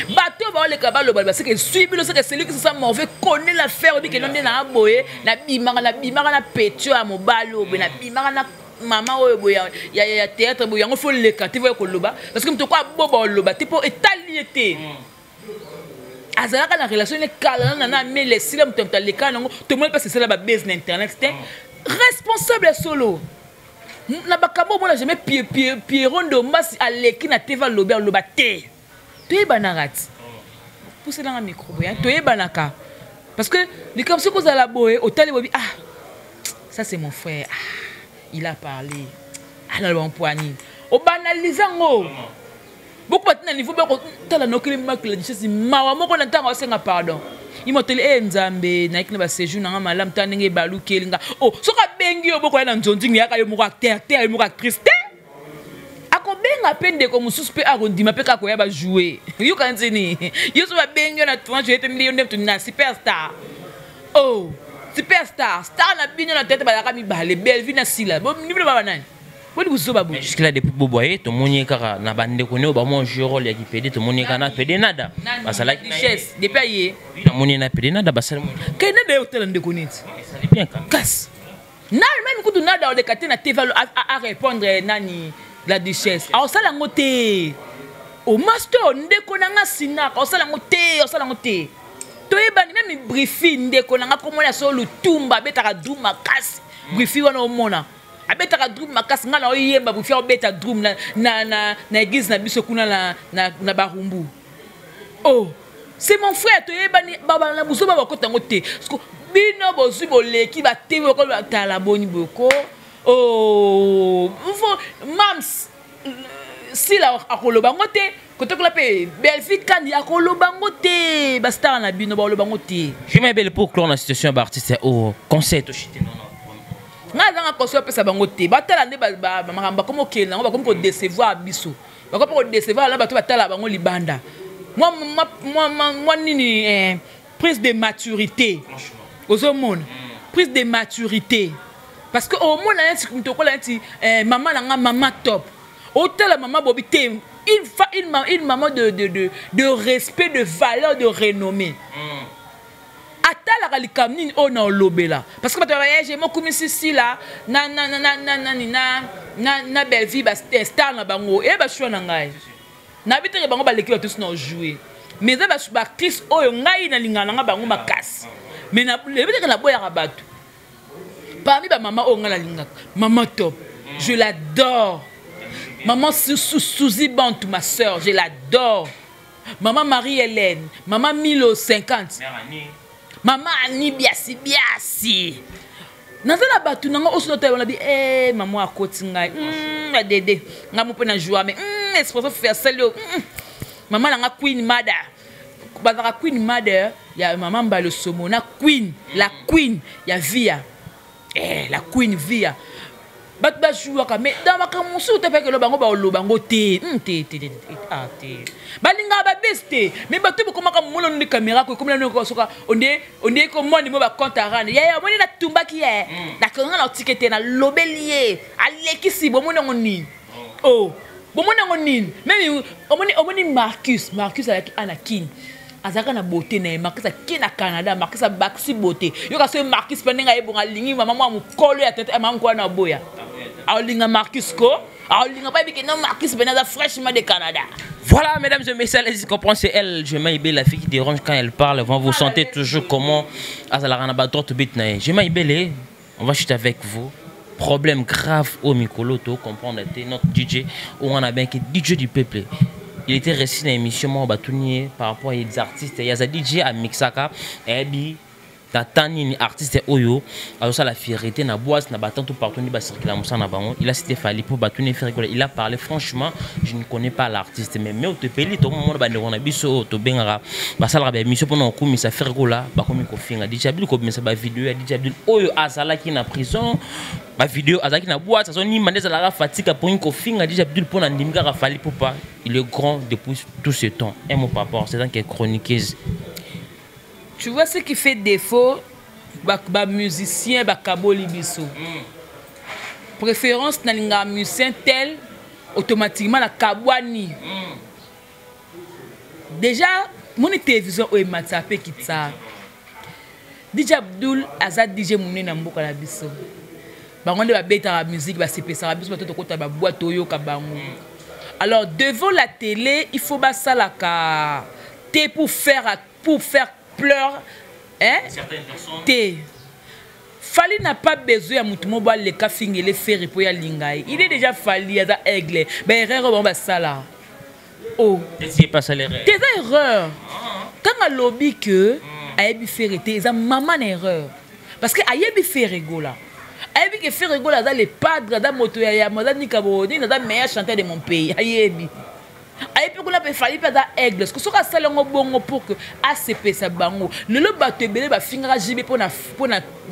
Bato baoleka baloba parce que esui bino. Seke celui qui se sent mauvais connaît l'affaire. Obi kendo nde na boye, nabimaka, nabimaka na petio ya mobali oyo boye, nabimaka na mama oyo boye ya théâtre boye, yango fo leka te voye koloba, parce que moto ko aboba oloba te mpo etali ye te. Azalaka na relation ne kala na amele esila, moto aleka nango, tomoni mpasi esala babase na internet te. Responsable ya solo. Na bakambo omona jamais Pierrot Ndombasi aleki na TV alobi, aloba te. Toyebanaka ti. Puselanga micro boye, toyebanaka. Parce que likambo soki ozala boye, otali bobi, ah, ça c'est mon frère, ah, il a parlé. Ah, naloba mpo nini? Obanalize yango. Beaucoup batina niveau bako tala nokeli makila duchesse mawa moko na ntango asenga pardon. Imoteli e Nzambe nayaki na baséjour nanga malamu, tala ndenge ebalukeli nga. Oh, soki abengi yo bokoya na nzonzingi yaka yo moko acteur te, yo moko actrice te. Akobenga mpe ndeko mosusu mpe akondima mpe kaka koya bajoue. Yoka nzini yo so babengi yo na tournage oye te, yo nde moto na superstar. Oh, superstar, star na bino na tete bazalaka mibale, Bellevue na Sila. Bino baba nani? Boni buzoba boye. Jusque là, depuis boboye tomoni kaka na bandeko ne ba mo jouer rôle ya kipede, tomoni kaka na pede nada basalaki na duchesse depuis aye. Namoni na pede nada basali mo. Kay nada yo tala ndeko neti. Esali bien quand même. Kasi na même kutu nada oleka te na TV a répondre nani la duchesse. Aosala yango te. O master ndeko na nga sinaka osala yango te, osala yango te. Toyebani même brifi ndeko na nga komona so lutumba abetaka drum makasi. Brifi wana omona abetaka drum makasi, nga na oyemba brifi obeta drum na église na biso kuna na Barumbu. Oh, c'est mon frère, toyebani baba na buso baba kota ngo te. Parce que bino bozwi boleki ba TV ko tala boni boko. Oh, mfo mams sila akoloba ngo te. Kotokola pe Bellevue Kandi akoloba ngo te, ba star na bino ba ngo te. Je m'appelle pour clore la situation ba artiste au conseil to chité non non. Nga zanga conseil pesa bango te. Batala nde ba makambo bakomi kokende nango, bakomi ko décevoir biso. Bakomi ko décevoir la bato batala bango libanda. Moi nini, prise de maturité. Ozomona. Prise de maturité. Parce que au moins neti muto kola neti, maman na nga maman top. Otala maman Bobi te, une maman de respect, de valeur, de renommée. Atalaka likambo nini oyo na olobela. Parce que bato ba voyage, moko misisi la, na, na, na, na, na, na, na, na, na Bellevue, ba star na bango. E ba choix na ngai. Na biteke bango ba leki bato na jouer. Mais eza ba actrice oyo ngai na lingana nga bango makasi. Mais na le biteke na boyaka bato. Parmi ba mama oyo ngai na lingaka, maman top, je l'adore. Maman Suzy Bantu, ma sœur, je l'adore. Maman Marie-Hélène, maman Milo 50. Maman Annie Biasi Biasi. Naza na batu nanga oso nota yona bi, eh, maman akoti ngai. Ya dede. Nga mo pe na joie, mais, espresso faire celle yo. Maman nanga Queen Mother. Bazaka Queen Mother ya maman Mbalo Somo na Queen, la Queen ya Via. Eh, la Queen Via. Bato ba jouaka, mais dans makambo mosusu te peke lobango ba lobango te. Te, te, te, te, ah, te. Balinga ba best te. Mais bato bokomaka mona nde caméra ko komela noko soka onde onde ko moni mo ba compte à rendre. Ya ya moni na tumbaki ye. Na konga na ticket na lobeli ye. Alekisi bo moni ngo nini. Oh, bo moni ngo nini. Même omoni Marcus, Marcus alaki Anakin. Azalaka na beauté na ye, Marcus ake na Canada, Marcus abakisi beauté. Yoka soki Marcus mpe ndenge ayebonga alingi mama mwa mokolo ya tete, mama mokolo na boya. Aolinga Marcus ko, aolinga pa bike non Marcus mpe naza fraîchement de Canada. Voilà, mesdames et messieurs, allez-y comprendre, c'est elle, Gemma Ibele, la fille qui dérange quand elle parle. Vous sentez toujours comment azalaka na ba droite bite na ye. Gemma Ibele, on va chuter avec vous. Problème grave au Mikolo, to comprendre notre DJ, où on a bien qui DJ du peuple. Il était resté dans l'émission, moi, Batounier, par rapport à des artistes. Il y a des DJ à Mixaka, et puis, tata nini artiste oyo azosa la fierté na boîte na batant tout partout ni ba circuler musa na bango. Il a cité Fally pour Batounier faire rigoler. Il a parlé franchement, je ne connais pas l'artiste, mais au tepeli to mono ba ndeko na biso to bengaka ba sala ba émission pour na komi sa faire rigoler ba komi ko finga DJ Abdul ko bimisa ba vidéo ya DJ Abdul oyo azalaki na prison, ba vidéo azalaki na boîte azo ni mandeza la fatigue pour ko finga DJ Abdul pour na ndimika ka Fally Ipupa. Il est grand depuis tout ce temps. Un mot par rapport, c'est un qui est chroniqueuse. Tu vois ce qui fait défaut, ba musicien, ba kaboli biso. Préférence na linga musicien tel, automatiquement la kabwani. Déjà, mon télévision oyo ematisa pe kitsa. DJ Abdul aza DJ monene na mboka na biso. Bango nde babetaka musique, basepesaka biso, bato tokota ba boîte oyoka bango. Alors devant la télé, il faut basalaka te pour faire pleurer, hein? Certaines personnes. Te. Fally n'a pas besoin ya mutu moko aleka fingele Ferre po ya linga ye. Il est déjà Fally, aza aigle. Ba erreur bango basala. Oh. C'est pas ça l'erreur. Te eza erreur. Quand alobi que ayebi Ferre te, eza mama na erreur. Parce que ayebi Ferre Gola. Ayebi que Ferre Gola aza le padre, aza moto ya yamo, aza nika bo, nini aza meilleur chanteur de mon pays. Ayebi. Ayebi kuna mpe Fally mpe aza aigle. Soki soki asali yango bongo pour que asepesa bango. Lelo bato ebele bafingaka JB mpona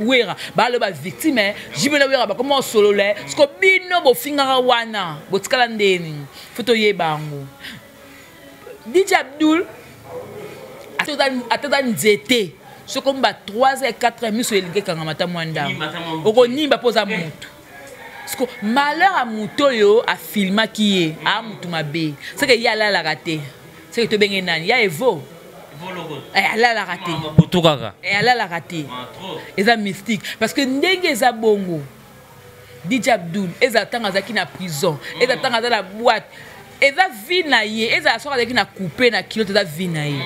Wera, balo ba victime, JB na Wera bakoma osolola. Siko bino bofingaka wana, botikala ndeni. Faut toyeba yango. DJ Abdul ata nzete soki ba 3 h 4 h miso elingi ekangama ata mwa ndambo, okonimba mpo oza motu. Siko malheur ya moto oyo afilmaki ye, aa motu mabe, seke ye alalaka te, seke tobenge nani ya Evo alalaka te, alalaka te, eza mystique. Parce que ndenge eza bongo, DJ Abdul eza ntango azalaki na prison, eza ntango aza na boîte, eza vie na ye, ezala soki azalaki na coupe na kilo, eza vie na ye.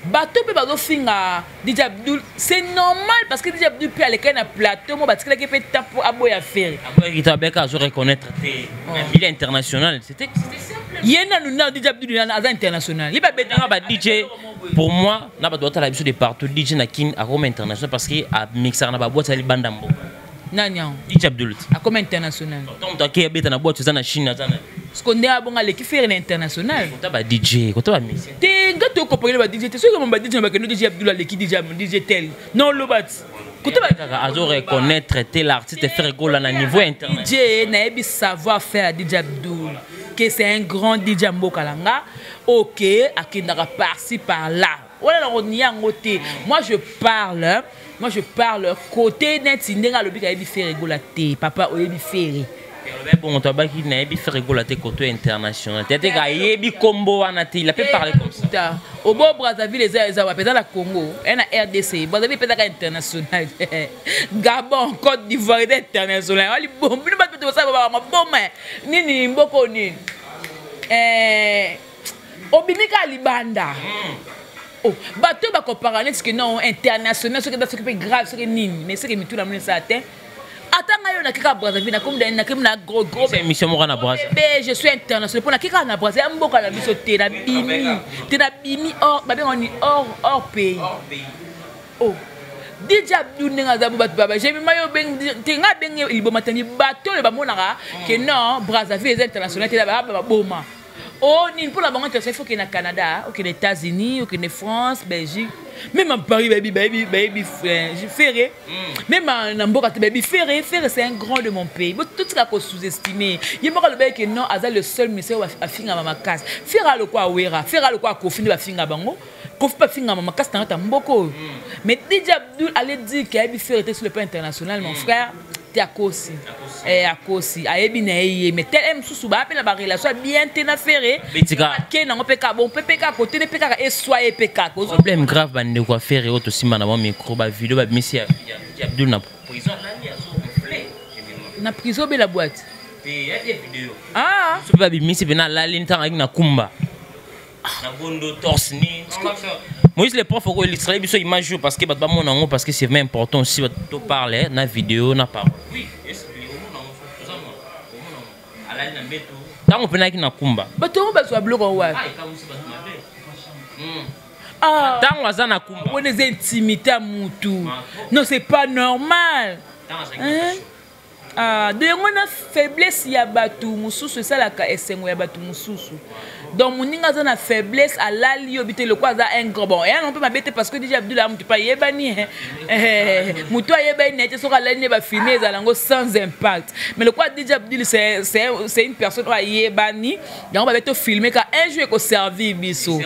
Bato mpe bazofinga DJ Abdul, c'est normal, parce que DJ Abdul mpe alekaki na plateau mo batikalaki mpe ta mpo aboya Ferre. Aboyaki ta beka azo reconnaître te na milieu international, c'était simple. Ye nanu na DJ Abdul aza international, ye babetaka ba DJ. Pour moi na bato batala biso de partout, DJ na Kin akoma international parce que amixaka na ba boîte ya libanda mboka. Nani yango? DJ Abdul akoma international. Donc moto ake abeta na boîte eza na Chine, aza na Siko nde abonga aleki Ferre na international. Kota ba DJ, kota ba musicien. Te nga to kopakele ba DJ te, soki ba DJ na bakendo DJ Abdul aleki DJ DJ tel. Non lobat. Kota ba kaka azo reconnaître te l'artiste Ferre Gola na niveau international. DJ nayebi savoir faire DJ Abdul. Que c'est un grand DJ mboka langa. OK, akendaka par-ci par-là. Wala na ko yango te. Moi je parle côté net ndenge alobi ka yebi Ferre Gola te, papa oyebi Ferre. Bon, toi baki na yebi Ferre Gola te côté international. Te te ka yebi kombo wana te, il a peut parler comme ça. Obo Brazzaville eza eza wa peza na Congo, na RDC, Brazzaville peza ka international. Gabon, Côte d'Ivoire est international. Ali bon, bino ba to sa ba ma boma. Nini mboko nini? Obimika libanda. Oh, bato ba comparer neti que non international, ce que c'est grave, ce que nini, mais ce que mitu la mona ça atteint. Attends, yo na kika Brazzaville, na comme na comme na gros gros. C'est émission moko na Brazza. Bébé, je suis international. Pour na kika na Brazza, mboka na biso te na bimi, te na bimi hors, ba benga ni hors, hors pays. Oh. DJ Abdul ndenge aza bo bato baba. J'ai mis mayo beng te nga beng liboma tani bato le ba monaka que non Brazzaville est international te ba ba boma. Oh, ni pour la banque internationale, il faut qu'il y ait au Canada, qu'il y ait aux États-Unis, qu'il y ait en France, Belgique. Même en Paris, baby, baby, baby, Ferré. Même en Mboka, baby, Ferré, Ferré, c'est un grand de mon pays. Bon, tout ce qu'on sous-estimé. Il y a le que non, Aza le seul monsieur a fini à ma casse. Ferré le quoi, Wera, Ferré le quoi, Kofi va finir à Bango. Kofi pas finir à ma casse, t'as un Mboko. Mais DJ Abdul allait dire qu'il a Ferré était sur le plan international, mon frère. Te akosi. Eh, akosi. Ayebi na ye, mais tel M susu ba appela ba relation bien te na Ferré. Betika. Ke na ngope ka bon pepe ka côté ne peka et soye peka. Problème grave ba ndeko quoi Ferré auto simba na ba micro ba vidéo ba misi ya Abdul na prison nani azo gonfler. Na prison be la boîte. Te ya des vidéos. Ah. So ba bimisi bena lali ntanga na kumba. Na gondo torse ni. Moïse le prof faut illustrer biso image parce que ba mona ngo parce que c'est vraiment important aussi to parler na vidéo na parole. Oui, est-ce que au mona ngo alali na mbeto. Tango pena ki na kumba. Bato ba zo biloko wa. Ah, ekamusi bato mabe. Ah. Tango aza na kumba. On est intimité à mutu. Non, c'est pas normal. Hein? Ah, de yango na faiblesse ya bato mosusu esalaka esengo ya bato mosusu. Donc moninga aza na faiblesse alali yo bite lokwa aza un grand bon. Ya non peut mabete parce que déjà Abdul mutu pa yebani, hein. Mutu ayebani nete soka alali ne ba filmer ezala ngo sans impact. Mais lokwa DJ Abdul c'est une personne oyo ayebani, yango ba beto filmer ka un jour eko servir biso.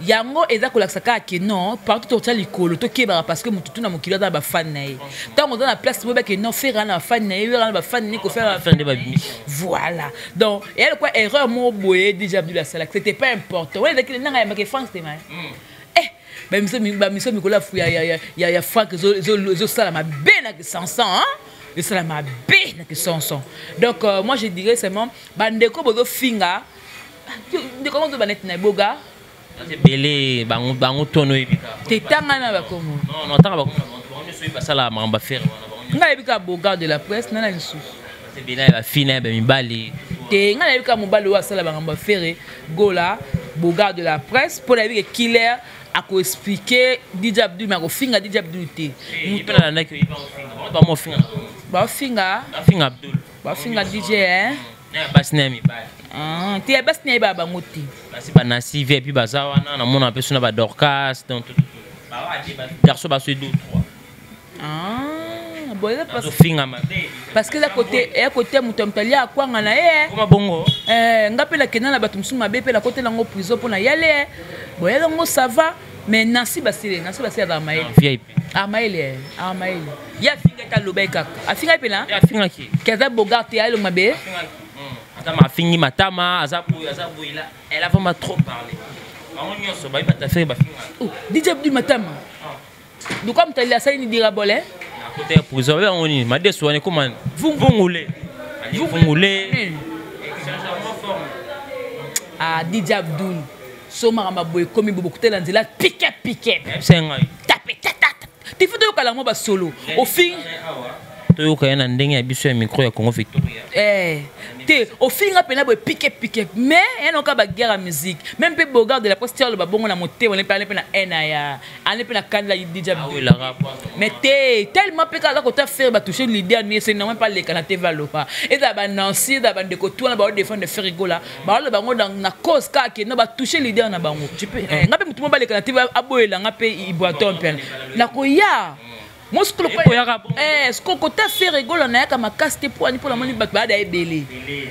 Yango eza kolakisa kaka ke non, partout totia likolo, tokebaka parce que mutu tuna mokili aza na ba fan na ye. Tango oza na place boyeba ke non, Ferre na fan na ye, Wera na ba fan na ye, ko faire Fan de ba bimisi. Voilà. Donc, il y a quoi erreur mo boye DJ Abdul Asala, c'était pas important. Ouais, avec nanga ya make France te ma. Eh, ba miso mi, ba miso Nicolas Fou ya ya ya ya ya Franck zo zo zo sala ma be na ke 500 hein. Zo sala ma be na ke 500. Donc moi je dirais seulement ba ndeko bozo finga. Ndeko bozo ba net na boga. C'est belé bango bango tono ebika. Te tanga na ba komo. Non non tanga ba komo bango nyoso ba sala mamba faire wana. Ngai nayebi kaka Bogard de la presse, nana lisusu. Ebele ya bafille na ya bamibali. Te, ngai nayebi kaka mobali oyo asala makambo ya Ferre Gola, Bogard de la presse, mpo nayebi ke killer akoexplike DJ Abdul, me akofinga DJ Abdul te. Mpe nalandaki oyebi bamofinga. Baofinga? Bafinga Abdul. Baofinga DJ, hein? Na ya basi na ya mibali. Ah, te, ya basi nayebaka bango te. Basi banasi vie, epuis baza wana namona mpe so na badorcas, donc garçon baso 2 3. Ah, bon, eza azofinga mabe. Parce que eza kote, eya kote moto ya moto alia akwanga na ye. Koma bongo. Eh, nga mpe nakenda na bato mosusu mabe mpe nakotela yango prison mpo na yale. Bon, yale yango ça va, mais Nancy Basele, Nancy Basele azala mayele. VIP. Ah, mayele, ah, mayele. Ye afinga ete aloba ye kaka. Afinga ye mpe na? Ye afingaki. Ke aza Bogart te, ayelo mabe. Aza mafingi matama, aza boye, aza boye, là, elle a vraiment trop parlé. Bango nyonso bayi bato affaire bafinga. Oh, DJ Abdul Matama. Luka moto asali ni dira bole. Nakota ya prison, babe yango nini? Madesu wana ekoma vungule. Vungule. Ah, DJ Abdul. So makambo boye ekomi bobo kutela nzela pike pike. Yebisa ngai. Tape tata. Ti faut toyokala yango basolo. Ofingi. Toyoka ye na ndenge ya biso ya micro ya Congo Victoria. Eh, te ofinga mpena boye pike pike, mais ya noka baguerre ya musique, même mpe Bogard de la Poste aloba bongo na motema ne mpe ale mpe na haine ya ale mpe na kanda ya DJ Abdul. Mais te tellement mpe kaka kota faire batouche leader ni c'est normal pas leka na TV aloba ezala ba Nancy, ezala bandeko tout wana bao défendre Ferre Gola, baoloba bango na cause kaka ke no batouche leader na bango. Nga mpe motu mo baleka na TV aboyela nga mpe Ibrator mpe nakoya. Mosikolo kota Ferre Gola nayaka makasi te mpo ani mpo namoni bato bayada ebele,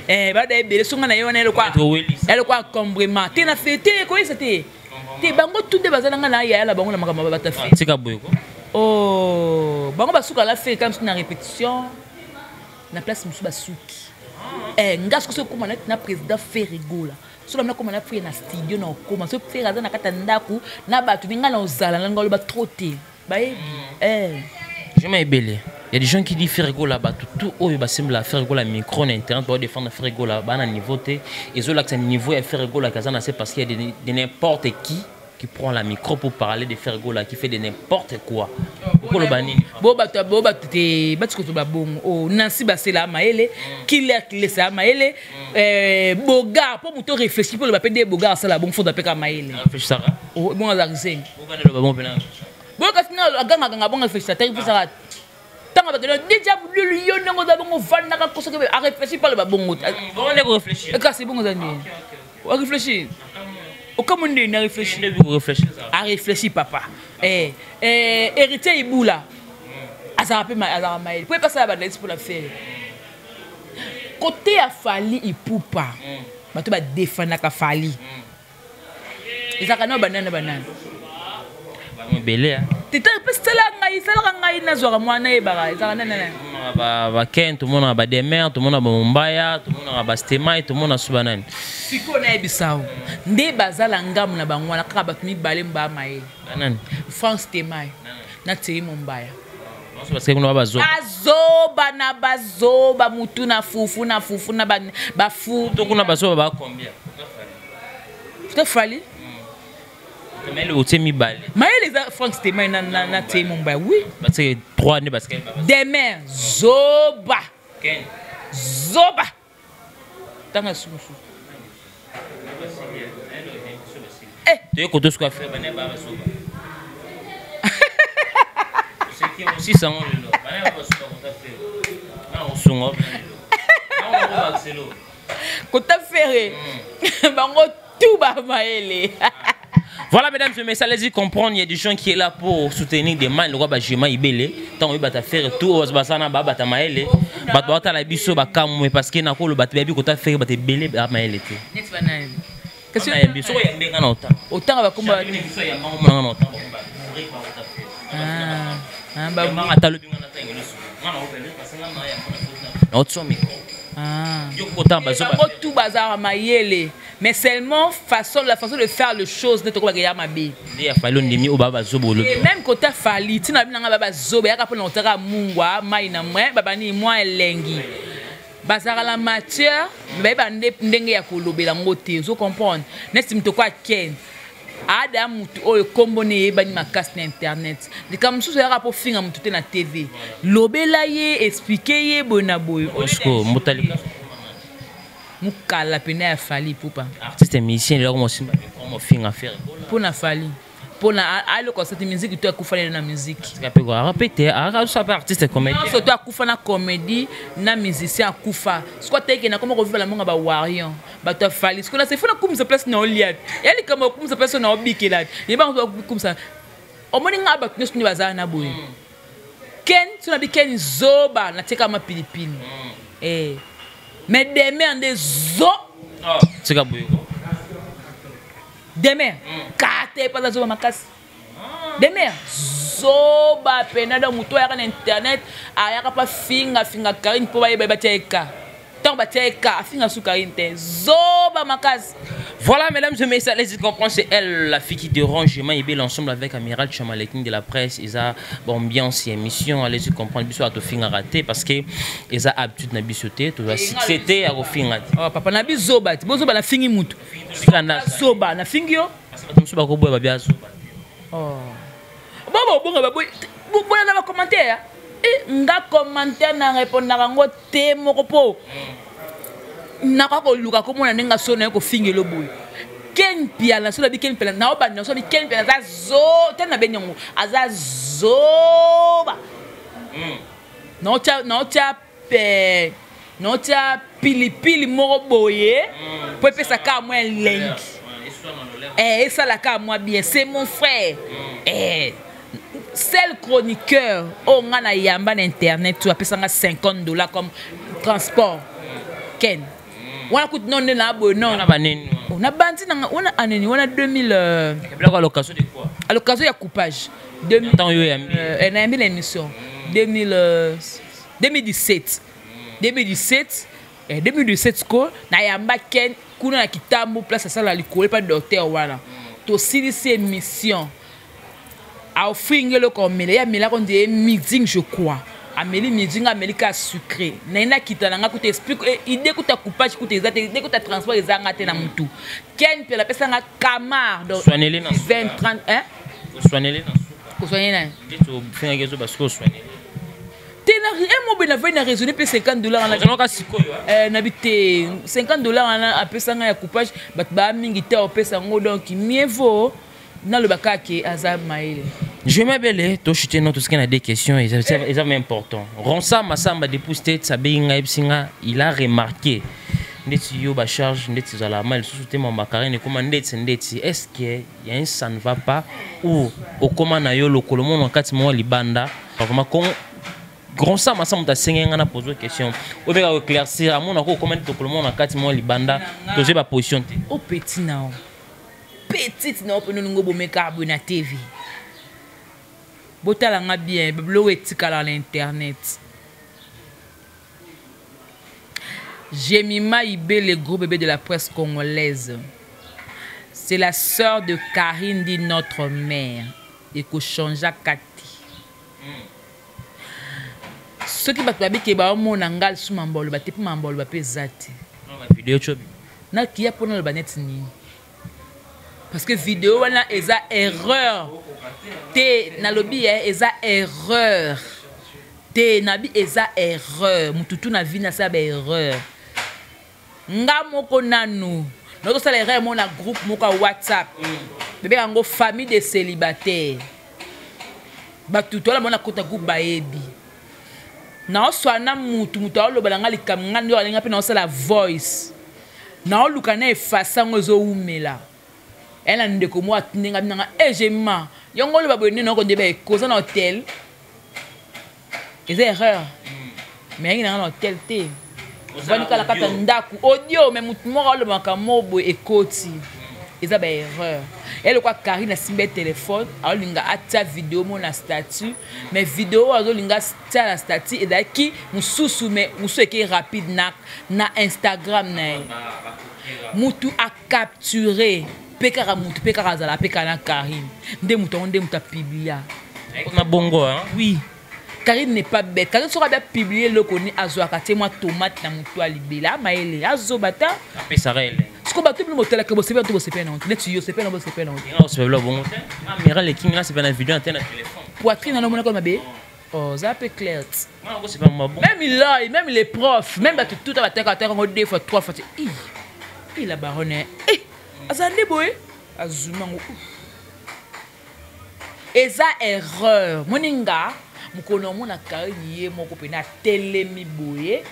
bayada ebele songa na ye wana elokwa encombrement te na fe te koyesa te te bango tu nde baza nanga na yaya na bango na makambo ya bata fe. Tika boye ko. Oh, bango basuka la fe kaka mosusu na répétition na place mosusu basuki. Nga soki okóma na président Ferre Gola, soki nakóma na Ferre na studio na okóma, soki Ferre aza na kati ya ndako na bato ni ngai na ozala na ngai oloba trop te bayebi. Jamais ebele. Il y a des gens qui disent Ferre Gola bato tout oyo basemble Ferre Gola micro na internet ba défendre Ferre Gola ba na niveau te, ezo lakisa niveau ya Ferre Gola kaza na c'est parce qu'il y a de n'importe qui prend la micro pour parler de Ferre Gola qui fait de n'importe quoi. Pourquoi le banini? Bo bato bo bato te bati ko ba bongo. Oh, Nancy Basela Maele, Killer Kilesa Maele, Boga pour muto réfléchir pour le bapé Boga ça la bon faut d'apeka Maele. Réfléchir ça. Oh, bon la zen. Boga ne le bon pena. Bon kasi na aganga ganga bon réfléchir ta réfléchir ça. Tanga bato déjà lulu yo ndongo za bongo vanda ka koso ke a réfléchir pas le bongo. Bon on réfléchir. Kasi bongo za ni. A réfléchir. Au comme on dit, on réfléchit. A réfléchi, papa. Eh, eh, héritier Iboula. Azara pe ma, azara maël. Pouvez passer à la bande pour la faire. Côté a Fally Ipupa. Bato ba défendre ka Fally. Ezaka no banana banana. Belé. Teta pe sala ngai, sala ngai na zwaka mwana e bara, ezaka nana nana. Ba ba Ken, tout le monde ba Demer, tout le monde ba Mombaya, tout le monde ba Stemay, tout le monde suba nani. Siko na ebisao. Nde bazala ngamu na bango na kaka bato mibale mba maye. Nani? France Stemay. Na Thierry Mombaya. Parce que kuna bazo. Bazoba na bazoba mutu na fufu na fufu na ba, ba fu. To kuna bazoba ba combien? To Fally? Mais le otie mibale. Maye les Franck Stemay na na na Thierry Mombaya. Oui. Parce que 3 ne parce que Demer zoba. Ken. Zoba. Tanga susu. Eh. Tu es koto ce qu'a fait bana ba zoba. C'est qui aussi ça on le bana ba zoba kota fait. Na on songo na on ba selo. Kota ferré. Bango tout ba maele. Voilà, mesdames et messieurs, allez-y comprendre, il y a des gens qui sont là pour soutenir des man, le roi Bajima Ibele, tant que tu faire tout, os basana ba bata maele, ba bata la biso ba kamwe parce que na ko le bat baby kota faire ba te belé ba maele te. Net banane. Qu'est-ce que tu veux dire? Autant. Autant ba komba. Ah, ah ba manga ta lobi ngana ta ngelo su. Ngana o belé parce que ngana ya na otso micro. Ah. Yo kota ba zo ba. Bango tout bazar mayele. Mais seulement façon, la façon de faire les choses de toko ya mabe. Nde ya Fally ndimi o baba zobo lo. Et même côté Fally, tina bina nga baba zobo ya ka pona otaka mungwa mai na mwe baba ni mwa elengi. Bazara la matière, mais ba ndenge ya kolobela ngote, zo comprendre. Nesti mtoko ken. Ada mutu oyo kombo ne eyebani makasi na internet. Likambo mosusu eyaka mpo finga mutu te na TV. Lobela ye, expliquer ye boye na boye. Bosco Mutalika. Mukala pena ya Fally Ipupa. Artiste musicien lelo mo simba micro mo finga Ferre Gola. Pona Fally. Pona aloko cette musique to akufa lelo na musique. Tika pe ko arapete, ara sa pe artiste comédien. Non, to akufa na comédie, na musicien akufa. Siko teke na koma ko vivre la monga ba warrior. Bato ya Fally. Siko na se fona kumisa place na olia. Ya likambo kumisa place na obikela. Ye ba ko kumisa. Omoni nga bato nyonso nde bazala na boye. Ken, so na bi Ken zoba na tika ma pilipili. Eh. Mais demain nde zo. Oh, tika boye. Demain. Kate pa zoba makasi. Demain zoba pena donc moto ayaka na internet ayaka pa finga finga Karine mpo bayeba batia ye ka ntango batia ye ka afinga su Karine te zoba makasi. Voilà, mesdames et messieurs, allez-y comprendre, c'est elle, la fille qui dérange, je m'ai l'ensemble avec Amiral Chamalekin de la presse, ils ont bon, ambiance et émission, allez-y comprendre, bisous à tout finga raté, parce que ils ont habitude na bisoté, tout ça, c'était à finga. Oh, papa, na bizoba, bozoba na fingi mutu. Zoba, na fingi yo. Parce que bato bakoboya babia zoba. Oh. Bon, bon, bon, bon, bon, bon, na ba commentaire. Eh, nga commentaire na répondre na yango te moko po. Naka koluka komona ndenge so na ye kofingela boye. Ken Piana, so na bi Ken Piana, na obanda so bi Ken Piana aza zo, te na bengi yango, aza zoba. Na otia, na otia pe, na otia pilipili moko boye, po epesa kaka mwa elengi. Eh, esalaka mwa bien, c'est mon frère. Eh, seul chroniqueur oyo nga na yamba na internet oyo apesanga $50 comme transport. Ken. Wana kutu non nde na boye non. Wana baneni wana. Oh, na bandi na nga, wana aneni, wana 2000, Biloko à l'occasion de quoi? À l'occasion ya coupage. 2000, Attends, yo yambi. Na yambi l'émission. 2017. 2017, 2017 ko, na yamba Ken kuna na Kitambo place asala likolo pa docteur wana. Tosilisi émission. A offrir ngelo ko mele ya mela ko ndie meeting je crois. Ameli meeting ameli ka sucré. Na ina kita na nga kuta explique, idée kuta coupage kuta ezate, idée kuta transport ezanga te na mutu. Ken pe la pesa nga kamar donc Soignez-les na 20 30 hein? Soignez-les na suka. Ko soigner na. Ndeti finga kezo ba siko soigner. Te na un mot ben na raisonner pe $50 na. Ozonga sikoyo, hein? Na bité $50 na apesa nga ya coupage bat ba mingi te opesa ngo donc mieux vaut na le bakake aza maele. Je m'appelle to chuter non tout ce qui a des questions et ça, c'est important. Ronsa Massamba depuis State Sabinga Epsinga, il a remarqué ndeti yo ba charge ndeti zala mal sous te mama Karine comment ndeti ndeti est-ce que y a un ça ne va pas ou au comment na yo lokolo mon kati mo libanda vraiment con Ronsa Massamba ta senga na poser question ou bien éclaircir à mon ko comment lokolo mon kati mo libanda to ba position te. Au petit nao. Petite nao pe nongo bomeka na TV. Botala nga bien, biloko etikala na internet. Jemima Ibé, le gros bébé de la presse congolaise. C'est la sœur de Karine, dit notre mère. Et kochangea kati. Ceux qui bato babiki ba mona ngal sou mambolo ba te mambolo ba pe zati. Vidéo chobi. Na kia pona le banet ni. Parce que vidéo wana eza erreur. Te na lobi eza erreur. Te na bi eza erreur. Mututu na vie na sa ba erreur. Nga moko nanu. Notre sala erreur mo na groupe moko WhatsApp. Bébé yango famille des célibataires. Ba tutu la mona kota groupe baebi. Na oswana mutu mutu aloba nga likambo nga ndo alinga pe na osala voice. Na oluka na effacer ngo zo umela. Elle a ndeko mo atinga binanga eh jema. Yongo lo ba bonne na ko ndeba koza na hôtel. Eza erreur. Mais il y a un hôtel té. Vani kala kata ndaku audio mais mutu moko aloba makambo boye ekoti. Eza ba erreur. Elle quoi Karine a simbe téléphone, alinga atia vidéo mo na statut, mais vidéo azolinga tia na statut et ki mususu mais mususu eke rapide na Instagram na ye. Mutu a capturé pekara mutu pekara zala pekara na Karine. Nde mutu nde mutu a publia. Na bongo hein. Oui. Karine n'est pas bête. Karine sera bien publié le koni azwa kate moi tomate na mutu alibela maele azobata. Apesarele. Siko bato bino botalaka, bosepela to bosepela nango te? Neti yo, sepela na bosepela nango te? Osepela bongo te. Amiral Ekingi, nasepela na video na te na telefone. Poitrine nano omonaka mabe. Oh, oza mpe clair. Wana kosepela mabongo. Même l'oeil, même les profs, même bato tout bataka, bataka yango deux fois, trois fois te. Ih, ih, la baronne, eh, aza nde boye, azuma yango. Eza erreur. Moninga mokolo na omona Karine ye moko mpena atelemi boye,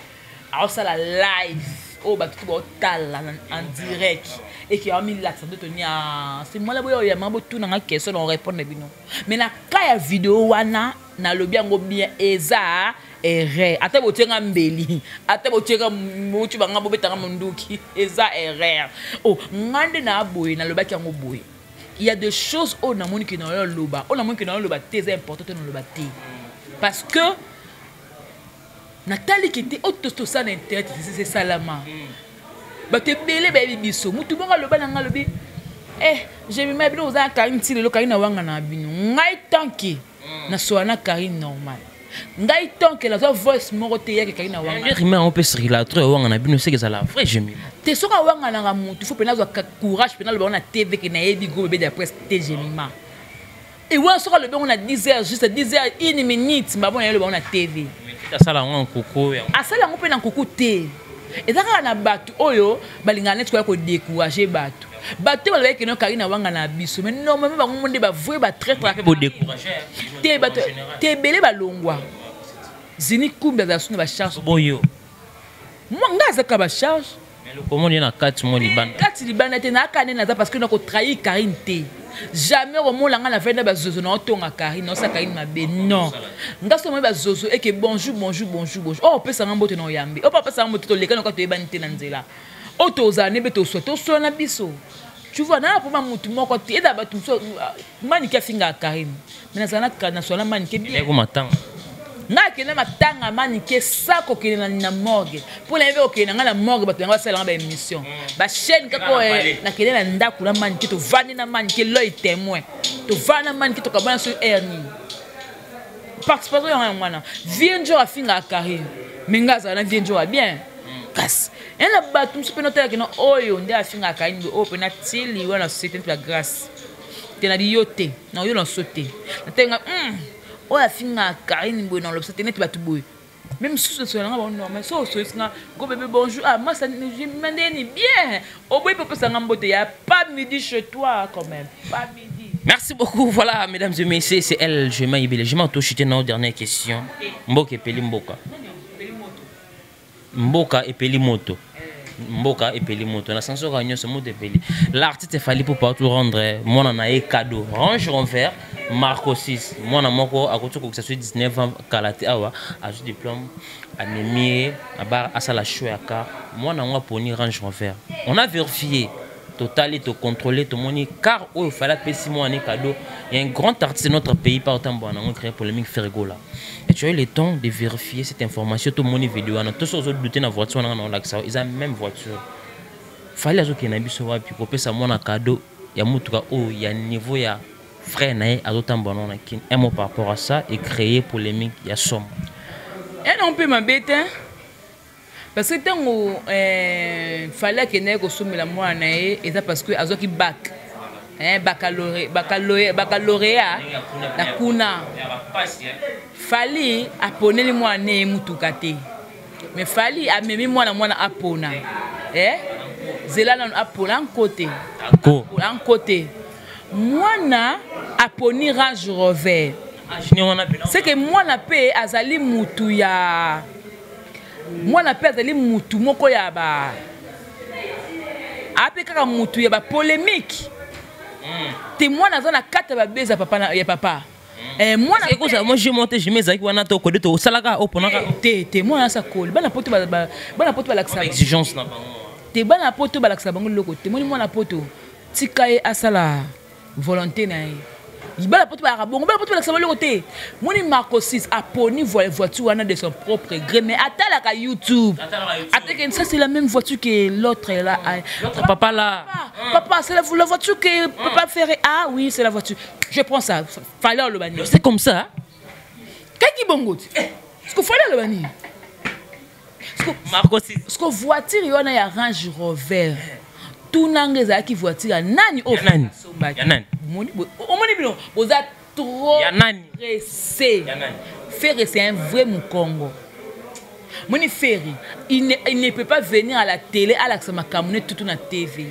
aosala live oyo bato tu baotala en direct, eke aomilakisa ndoto nia simona boye, oyamba botunanga question na orépondre bino. Mais na ka ya video wana, nalobi yango bien, eza erreur. Ata botienga mbeli, ata botienga motu banga, bobetanga monduki, eza erreur. O nga nde na boye, nalobaki yango boye: il y a des choses oyo namoni ke na yo loba, oyo namoni ke na yo loba te, eza important te, naloba te, parce que nataliki te. Oyo tosala na internet esalama, bato ebele bayebi biso. Mutu bongo aloba na nga, alobi: "Eh, Jemima, bino oza na Karine ti lelo, Karine awanga na bino." Ngai tanke nasola na Karine normal. Ngai tanke nazwa voice moko te yake Karine awanga. Rima yango mpe circulateur ewanga na bino, seke ezala vrai Jemima. Te, soki awanganaka motu, fo mpena azwa courage mpena aloba ngo na TV ke nayebi gros bébé de la presse te. Jemima ewana, soki alobi yango na 10 heures, juste 10 heures 1 minute, mbabo na ye aloba yango na TV. Asala yango nkuku. Asala yango mpe na nkuku te. Eza kaka na bato oyo balingaka neti koya kodécourage bato. Bato te balobaki keno Karine awanga na biso, mais normalement bango nde bavrai batraître te. Bato te ebele balongwa. Zini Kumbi azala suna bacharge. Boyo. Nga azaka bacharge. Lokomoni ye na kati mo libanda. Kati libanda te, nayaka nde naza, parce que nakotrahir Karine te, jamais. Komona nga na venda bazozo, na otonga Karine, naosala Karine mabe, non. Nga so omoni bazozo eke bonjour, bonjour, bonjour, bonjour, oyo opesanga mbote na oyambi, oyo opesanga mbote, tolekani oka, toyebani te na nzela oyo tozala nde mpe toswa, toswana na biso, tu vois. Nana mpoma motu moko te, eza bato mosusu. Manike afingaka Karine, mais nazala naswana Manike bien. Matanga. Ngai akende matanga Manike sa kokende na morgue, mpo nayebi kokende na ngai na morgue, bato yango basalanga baémission, bachaîne kaka. Nakende na ndako na Manike, tovandi na Manike, l'oeil témoin, tovandi na Manike, tokabana so aire nini, participation yango yango wana. Vie njo afingaka Karine, mais ngai azala na vie njo ya bien. Kasi ya na bato mosusu mpena otalaki na oyo nde afingaka Karine, oyo mpena tili wana société mpe ya grâce te, na biyo te, na oyo na so te, natenga oyo afingaka Karine boye, na olobisa te neti bato boye. Même mosusu nasola nanga bango normal. So osoyisinga go bébé, bonjour, ah moi ça mandeni bien, oboyi mpe opesanga mbote. Ya pas midi chez toi quand même, pas midi. Merci beaucoup. Voilà, mesdames et messieurs, c'est elle, je m'appelle. Je m'en touche une dernière question. Mboka epeli mboka. Mboka epeli moto. Mboka epeli moto. Na sanso ka nyonso moto epeli. L'artiste Fally pour partout rendre mwana na ye cadeau. Range Rover Marco 6. Mwana moko akoki kokisa 19 ans kala te awa, azwi diplôme, amemi ye na bar, asala show ya car. Mwana yango aponi Range Rover. On a vérifié, totali, tocontrôler, tomoni car oyo Fally apesi mwana cadeau, il y a un grand artiste de notre pays par otambo nango créé polémique, Ferre Gola. Et tu as eu le temps de vérifier cette information? Tomoni vidéo wana, to so ozodute na voiture wana na olakisa, eza même voiture. Fally azokende na biso wapi kopesa mwana cadeau ya motuka oyo ya niveau ya frère na ye azotambola nango na Kini? Un mot par rapport à ça et créer polémique ya somo. Ena mpe mabe te, parce que ntango Fally akendaki kosomela mwana na ye, eza parce que azwaki bac, baccalauréat na kuna. Fally aponeli mwana ye mutuka te, mais Fally amemi mwana, mwana apona, eh? Zela nano, apona anko te, anko te. Mwana aponi Range Rover, c'est que mwana mpe azali mutu ya mwana mpe azali mutu moko ya ba ape kaka mutu ya bapolémique te. Mwana aza na kati ya babeza papa, ya papa. Mwana ekozala mo je monte je ezalaki wana to kode to osalaka oponaka. Te te, mwana asa koli. Bana poto, bana poto balakisa exigence na bango. Te, bana poto balakisa bango loko te. Moni mwana poto, tika ye asala volonté na ye. Bana poto balaka bongo, bana poto balakisa bango te. Moni Marco 6 aponi voiture wana de son propre gré, mais atalaka YouTube ateke: "Ça, c'est la même voiture que l'autre là." L'autre papa là. "Papa, c'est la voiture que papa ferait. Ah oui, c'est la voiture, je prends ça." Fallait aloba nini? C'est comme ça. Kaki bongo te, parce que fallait aloba nini? Marco 6. Parce que voiture wana ya Range Rover Tunanga ezalaki voiture ya nani oyo asombaki? Omoni bino boza trop pressé. Ferre, c'est un vrai Mukongo. Moni Ferre, il ne peut pas venir à la télé alakisa makambo ne tutu na TV.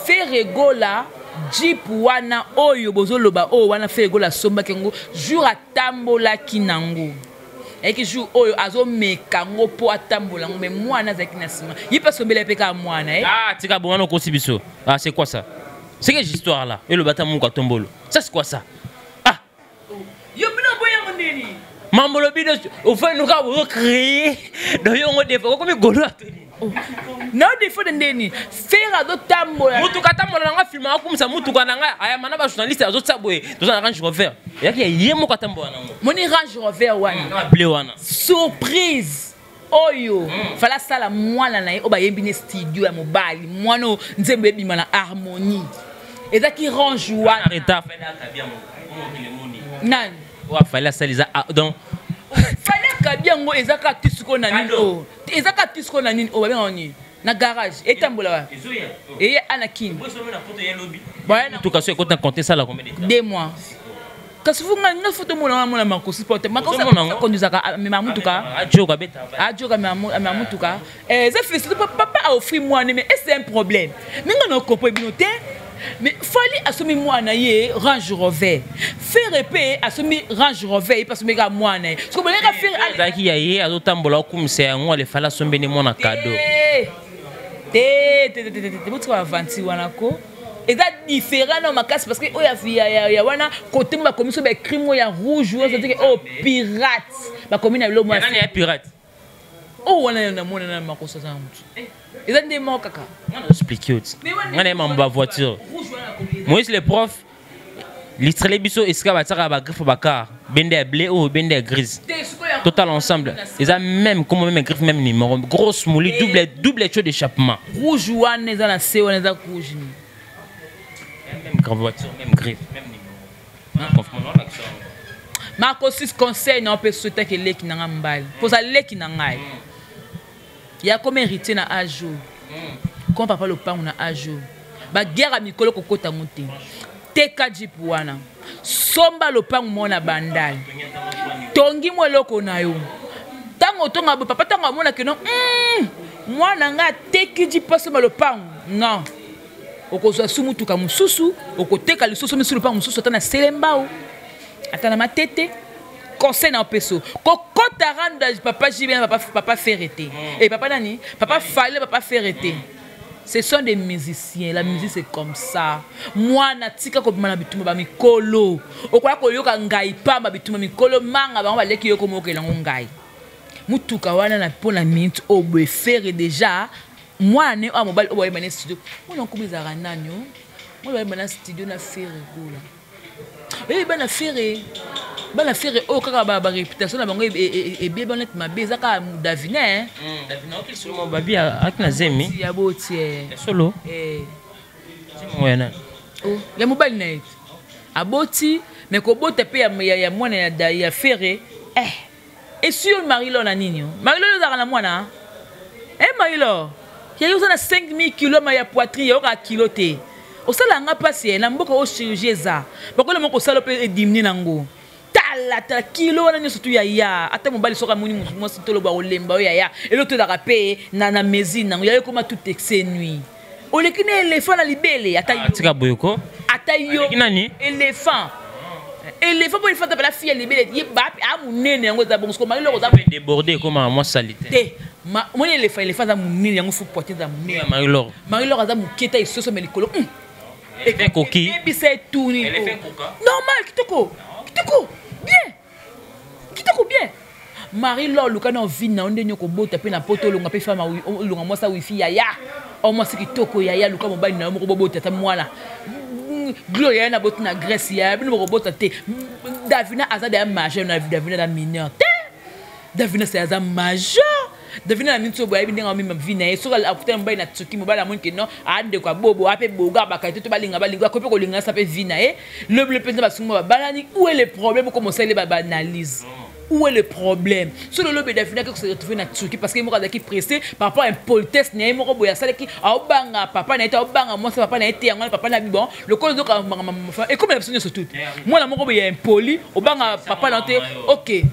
Ferre Gola, jeep wana oyo bozoloba oyo wana, Ferre Gola asombaki yango jour atambolaki nango. Ayaki jour oyo azomeka yango mpo atambola yango, mais mwana azalaki na nsima, ye mpe asombela mpe kaka mwana eh. Ah, tika bongo, okosi biso. Ah, c'est quoi ça? C'est quelle histoire là? Eloba ata moko atombolo. Ça, c'est quoi ça? Ah. Yo bino boyango ndeni. Mambolo bino ofai nuka ozocréer donc yongo defa okomi golo. Na défaut de ndeni Ferre azotambola. Mutuka atambola nanga, filme akumisa mutuka na ngai, ayamba na bajournaliste, azotia boye, toza na Range Rover, eyaki ya ye moko atambola nango. Moni Range Rover wana. Na bleu wana. Surprise oyo fala asala mwana na ye oyo bayembi ne studio ya mobali, mwana oyo nzembo ebima na harmonie, ezaki Range wana. Retard fali akabi yango, mokili emoni. Nani? Oyo afali asali eza donc. Fali akabi yango, eza kaka ti sikoyo na nini oyo, eza kaka ti sikoyo na nini oyo babengaka nini, na garage etambola wa eye ana kini. Mutuka so ekota na compte, esala combien de temps? 2 mois. Kasi fu nga fo tomona wana, mona makosi po te. Ozomona yango? Akondusaka, amema mutuka. Ajoka abeta. Ajoka, amema mutuka. Eza félicité, papa aoffrir mwana, mais est c'est un problème? Mais nga na comprendre bino te. Mais Fali asombi mwana ye Range Rover, Ferre mpe asombi Range Rover, ye mpe asombi kaka mwana ye. Soki boleka Ferre Ezalaki ya ye, azotambola, okumisa yango, alefali asombeni mwana cadeau. Te, te, te, te, te, te, botika bavanti wana ko. Eza différent na makasi, parce que oyo ya wana kote mo bakomi so baécrit mo ya rouge oyo teke oyo pirate bakomi na biloko. Nani ya pirate? Oyo wana namona na makoso aza na motu, eza nde moko kaka. Nga na expliquer oti nga na ye mambo ya voiture. Moïse le prof listrele biso esika batiaka bagriffe, bacar bende ya bleu oyo, bende ya grise, total ensemble eza même comme même griffe, même numéro, grosse mouli, double tuyau d'échappement. Rouge wana eza na se wana, eza rouge ni. Même grande voiture, même griffe, même numéro. Confinement, non, l'action. Makosis, conseil na mpe sotaki eleki na nga mobali, mpoza leki na ngai ya comme héritier na age oyo, comme papa lopango na age oyo, baguerre ya mikolo kokota ngo te. Teka jeep wana, somba lopango moko na Bandali, tongi mo eloko na yo. Ntango otonga boye, papa ntango amonaki no mwana ngai ateki jeep, asomba lopango, non, okozwa su mutuka mosusu, okoteka lisusu misu lopango mosusu, ata na Selembao, ata na Matete. Conseil na opeso, kokota randa papa JB na papa Ferre te e papa nani, papa Fale, papa Ferre te. Ce sont des musiciens, la musique, c'est comme ça. Mwana, tika kobima na bitumba bamikolo. Okoya koyoka ngai pamba, bitumba mikolo manga bango baleki yo komokela yango ngai. Mutuka wana na mpo na minute oyo boye, Ferre déjà mwana ne oyo mobali oyo bayeba na studio, mwana nkombo ezalaka nani o mwana bayeba na studio na Ferre Gola? Oyebi bana Ferre, bana Ferre oyo kaka baréputation na bango ebeba neti mabe, eza kaka Davina. Davina oki solo babi aki na zemi. Ya boti. Solo ya nani? Ya mobali na ye aboti, mais kobota mpe ya mwana ya Ferre esi yo Marie-Laure na nini? Marie-Laure ozalaka na mwana e Marie-Laure yayo, oza na 5000 kilo ma ya poitrine, yayokaka kilo te. Osala yanga mpasi ye na mboka oyo, chirurgie eza bakola moko kosala mpe edimine nango. Tala, tala kilo wana nyonso tu yaya. Ata mobali soki amoni mwasi toloba kolemba oyo yaya, eloko tozalaka mpe na mesure nango. Yayo ekoma tout excès nuit, oleki na éléphant na libele ata yo. Tika boyoko. Ata yo. Nani? Éléphant, éléphant, mpo éléphant tapela fille ya libele ye bapi a monene, yango eza bongo. Siko Marie-Laure oza débordé, ekoma mwa salité. Te, moni éléphant, éléphant aza monene, yango fu poitrine eza monene. Marie-Laure. Marie-Laure aza moke ta esoso me likolo. Koki. Ebisa etuni normal, kitoko, kitoko bien, kitoko bien. Marie-Laure, luka na vie na yo ndenge okobota mpe na poto, olonga mpe fama, olonga mwasi wifi yaya o mwasi kitoko yaya. Luka mobali na yo moko, bobota ata mwana. Gloria ya na boti na Grèce yaya, bino bokobota te. Davina aza deya majeur na Davina aza mineur te. Davina se aza majeur. Davina na minti oyo boyebi ndenge amema vie na ye. Soki akutana mobali na Turquie, mobali amoni ke non, andeko abobo ape boga bakali te to balinga balinga, akoki mpe kolinga sa mpe vie na ye. Lobi mpenza basungi babalani. Où est le problème? Okoma osaleli baanalyse. Où est le problème? So lelo Bedafina ke se retrouver na Turquie parce que moko azalaki pressé par rapport à impolitesse na ye moko boye asalaki, aobanga papa na ye te, aobanga mwasi papa na ye te. Yango wana papa na bi bon lokola ozoka ekomi na biso nyonso tute, mwana moko boye ya impoli, obanga papa na yo te. Ok,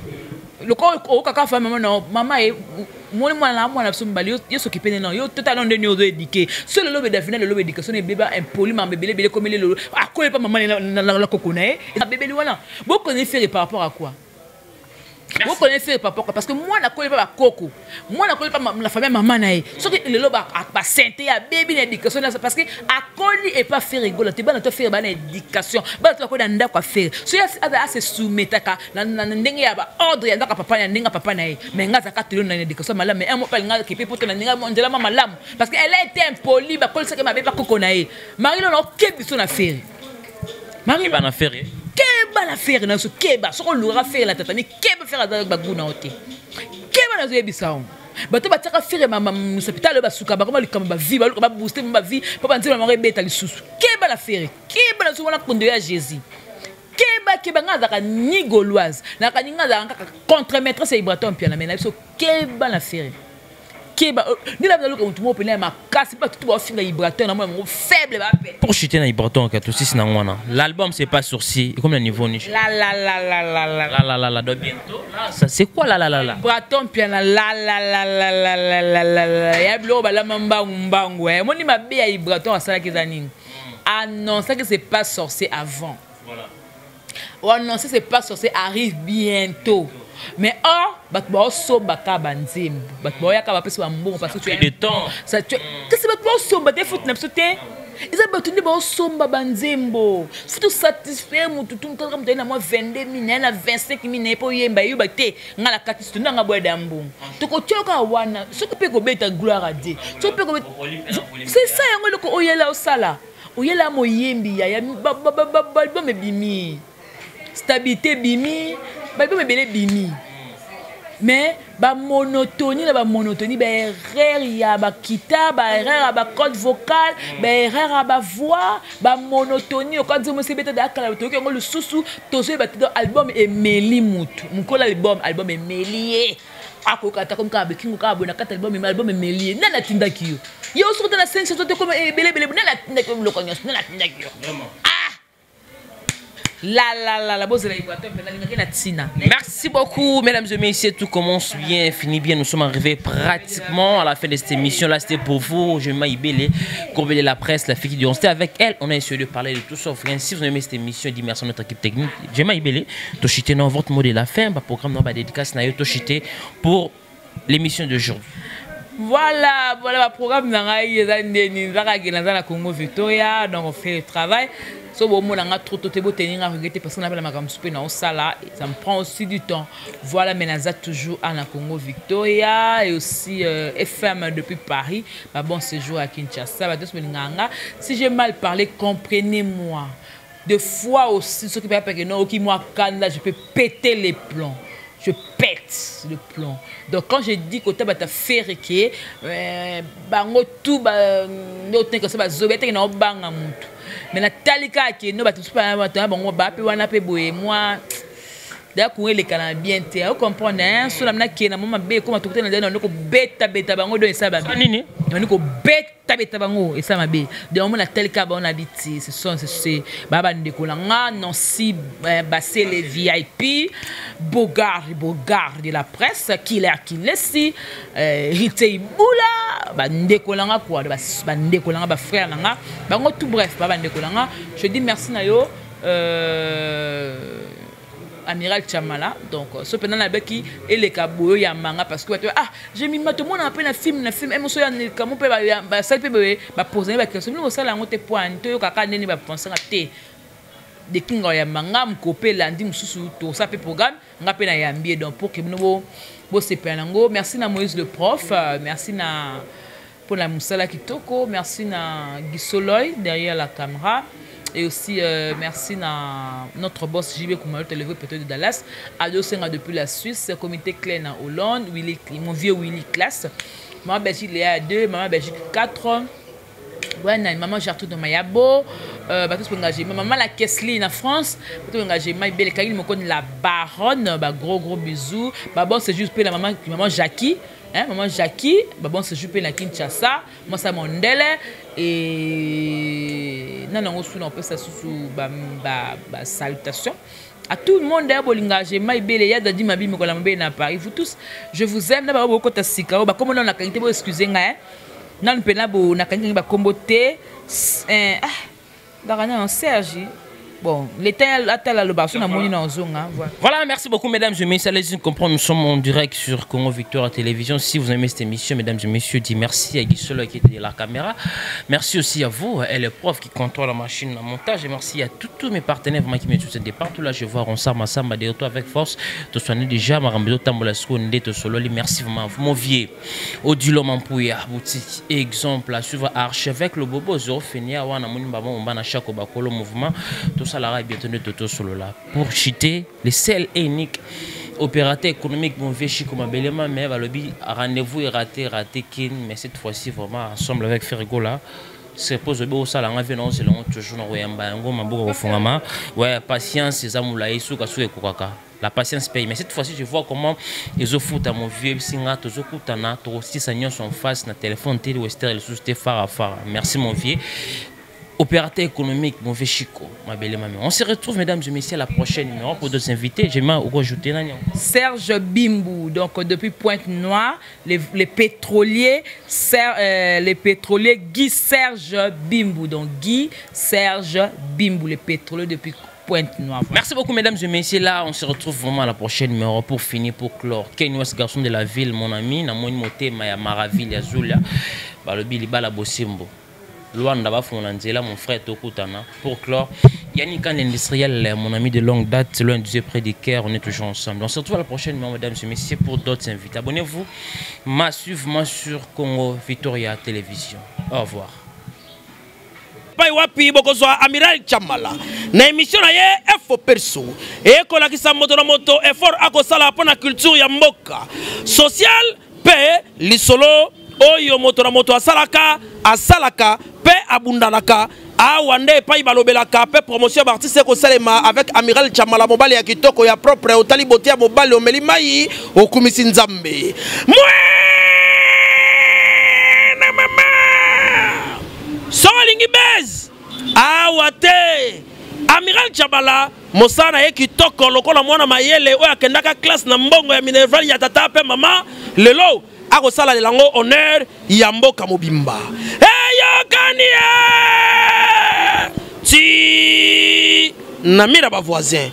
lokola okaka fa mama na mama ye moni mwana na mwana biso mibale, yo soki pene na yo totala ndeni ozo éduquer. So lelo Bedafina, lelo éducation ebeba, impoli, mambe ebele ebele ekomi lelo akoyi pa mama na koko na ye abebeli wana. Bokoni Ferre par rapport à quoi? Vous connaissez papa quoi? Parce que moi na koyi pa bakoko, moi na koyi pa la famille mama na ye. Soki lelo basente ya bebi na éducation, parce que akoli epa Ferre Gola te. Bana to Ferre, bana éducation, bana to bakoyi na ndako ya Ferre. So ye ase soumettaka na ndenge ya baordre ya ndako ya papa, ya ndenge ya papa na ye. Mais nga azalaka telo na éducation malamu, mais un moko alinga kepe poto na ndenge nzela ma malamu, parce que elle a été impolie, bakolisaki mabe bakoko na ye. Marie lona okebi biso na Ferre. Marie bana Ferre. Keba na Ferre na so, keba. Soki olukaka Ferre na tatami, keba. Ferre aza baguna yo te, keba. Nazoyebisa yo, bato batiaka Ferre mosapitale oyo basuka bakoma likambo bavie, baluka babooste mo bavie mpo banzela bango ebeta lisusu. Keba na Ferre, keba na so wana kondo ya Jésus. Keba, keba. Nga azalaka ni gauloise nakani, nga azalaka kaka contre maîtresse ya Ibraton Mpiana. Me na biso, keba na Ferre, keba. Nde na naluka motu moko pene ya makasi, bato tu baofinga Ibraton na mona yango faible bape. Pour chuter na Ibraton ka tosisi na wana, l'album C'est pas sorcier comme na niveau ni la la la la la la. La la la la, donc bientôt là. Ça c'est quoi, la la la la? Ibraton Mpiana, la la la la la la la la la, ya biloko balama mbangu mbangu. Emoni mabe ya Ibraton asalaki eza nini? Annonçaki C'est pas sorcier avant. Voilà. Annoncer C'est pas sorcier arrive bientôt, mais or bato baosombaka banzembo, bato baoyaka bapesi bambongo parce que tu de temps. Ça, tu kasi bato baosomba te, faute na biso te, eza bato nde baosomba banzembo. Faut tosatisfaire motu tu kaka moto aye na mwa 22 mille, aye na 25 mille na ye mpo oyemba eyeba te. Nga na kati to ndanga boya da mbongo, tokotia kaka wana. Soki mpe kobeta, gloire à Dieu. Soki mpe kobeta, c'est ça. Yango eloko oyela osala, oyela moyembi yaya, baalbum ebimi, stabilité ebimi, baalbum ebele ebimi, mais bamonotonie na bamonotonie, baerreur ya bakita, baerreur ya bacorde vocale, baerreur ya bavoix, bamonotonie. Oka nzembo esi ebeta akala, toyoki yango lisusu, tozoyeba te. Album emeli mutu mokolo, album emeli ye, akoyoka ata komi kaka bekingo kaka boye na kati. Album emeli ye. Nani atindaki yo? Yo soki ota na 5 chansons te, koma ebele ebele. Nani atindaki yo biloko nyonso? Nani atindaki yo? Ah la la la la, bozela Ibraton mpenza alingaki na ntina. Merci beaucoup, mesdames et messieurs. Tout commence bien, finit bien. Nous sommes arrivés pratiquement à la fin de cette émission. Là, c'était pour vous. Je m'appelle Courbele la presse, la fille qui dit. On était avec elle. On a essayé de parler de tout sauf rien. Si vous aimez cette émission, dites merci à notre équipe technique. Je m'appelle Toshité, non, votre mot de la fin. Bah, programme, non, bah, dédicace, na yo, Toshité, pour l'émission d'aujourd'hui. Voilà, baprogramme na ngai eza ndeni nzaka naza na Congo Victoria, donc on fait le travail. So bomona nga trop to te, boteni nga regretter parce que nabela makambo mosusu mpe na osala, ça me prend aussi du temps. Voilà, mais naza toujours à na Congo Victoria et aussi FM depuis Paris. Bah, bon séjour à Kinshasa. Bato nyonso bolingaka nga, si j'ai mal parlé, comprenez-moi. Des fois aussi, soki mpe apeke non, oki mwa kanda, je peux péter les plombs, je pète le plomb. Donc quand je dis kota bata Ferre ke bango tout ba nde oteka so bazobi eteke na obanga mutu, mais natali kaka ke no bato mosusu bato na bango bape wana mpe boye mwa daya courant eleka na bien te, ocomprendre hein? So na nakende na mwa mabe ekoma tokuta na nde kobetabeta bango, donc esala Ça, nini? Nani kobetabeta bango esala mabe. Donc omona natali kaka bango na biti, ce sont c'est baa bandeko na nga Nancy Basele VIP, Bogard, Bogard de la presse, Killer Kilesi, Rite Ibula, bandeko na nga quoi, bandeko na nga, bafrère na nga, bango tout, bref, ba bandeko na nga. Je dis merci na yo, amiral Chamala. Donc so mpenza nabeki eleka boyo ya manga parce que bato ah jemima tomona mpe na film, na film emoso ya kamo mpe basali mpe boye, baposane baquestion bino bosala yango te poani toyokaka ndeni bapensanga te. De kinga ya manga mokope elandi mosusu, tosala mpe programme nga mpe nayambi ye, donc pour que bino bosepela nango. Merci na Moïse le prof, merci na mpona mosala kitoko, merci na Gisoloy derrière la caméra et aussi merci na notre boss JB Koumalo Télévé peut-être de Dallas, Ado Senga depuis la Suisse, comité Klein en Hollande, Willy, mon vieux Willy Classe, maman Belgique Léa 2, maman Belgique 4, ouais, maman Gertrude de Mayabo, Bato tolinga Jema, mama la Kesli na France, bato tolinga Jema Ibele, Karine Mokonzi la baronne, ba gros gros bisous, ba bon séjour pe la maman, maman Jackie, hein, maman Jackie, ba bon séjour pe na Kinshasa, moi ça mondele et non non sous on peut ça sous ba ba, ba salutation à tout le monde ya bolinga Jema Ibele ya Dadi Mabi Mokola Mabe na Paris, vous tous je vous aime na ba bokota sika ba comme on na kanite bo excusez nga hein nanu pena bo na kangi ba kombo te eh, ah daka na Serge. Bon, l'état atala le barçon na moni na ozonga. Voilà. Voilà, merci beaucoup mesdames et messieurs. Allez comprendre, nous sommes en direct sur Congo Victoire Télévision. Si vous aimez cette émission, mesdames et messieurs, dis merci à Guy Solo qui était de la caméra. Merci aussi à vous, et les profs qui contrôlent la machine à montage. Et merci à tous mes partenaires vraiment qui me soutiennent de partout. Là, je vois Ronsard Massamba derrière toi avec force. Tout soigner déjà, Marambedo Tambola Skonde, Sololi. Merci vraiment, vous m'enviez. Odilo Mampouya, boutique exemple à suivre archevêque le Bobo Zoro Fenia wana moni baba mbana chako bakolo mouvement tout ça la bientôt de Toto Solola pour chiter les seuls et uniques opérateur économique mon vieux Chico Mabelema mais balobi rendez-vous est raté raté kin mais cette fois-ci vraiment ensemble avec Fergola se pose bo sala nga vena on selon toujours na koyamba yango maboko kofungama ouais patience eza molayi suka suka ekokaka. La patience paye. Mais cette fois-ci, je vois comment ils ont foutu à mon vieux Singa, tozo kutana, tozo sisa nyonso en face, na téléphone, télé, Western, le sous-té, phare à phare. Merci mon vieux. Opérateur économique, mon vieux Chico, ma belle mamie. On se retrouve, mesdames et messieurs, à la prochaine numéro pour d'autres invités. J'ai mal rajouté, Nani. Serge Bimbu, donc depuis Pointe-Noire, les pétroliers, les pétroliers Guy Serge Bimbu, donc Guy Serge Bimbu, les pétroliers depuis Pointe-Noire. Merci beaucoup, mesdames et messieurs. Là, on se retrouve vraiment à la prochaine numéro pour finir, pour clore. Ken West, garçon de la ville, mon ami, Namoni Moté, Maya Maraville, Azulia, Balobi, Libala Bosimbo. Luanda, Bafonda, Nzela, mon frère Tokutana. Pour clore, Yannick Khan, l'industriel, mon ami de longue date, loin du près du Caire, on est toujours ensemble. On se retrouve à la prochaine numéro, mesdames et messieurs, pour d'autres invités. Abonnez-vous massivement sur Congo Victoria Télévision. Au revoir. Pai wapi bokozwa Amiral Chamala na émission na ye Info Perso ekolakisa moto na moto effort akosala mpo na culture ya mboka social pe lisolo oyo moto na moto asalaka asalaka pe abundanaka awa nde epai balobelaka pe promotion ya baartiste ekosalema avec Amiral Chamala mobali ya kitoko ya propre otali bote ya mobali omeli mai okumisi nzambe mwena mama solingi bez awa te Amiral Chamala mosala na ye kitoko lokola mwana mayele oyo akendaka classe na mbongo ya minerval ya tata pe mama lelo akosala lelango honneur ya mboka mobimba eyokani ye ti na mira ba voisin.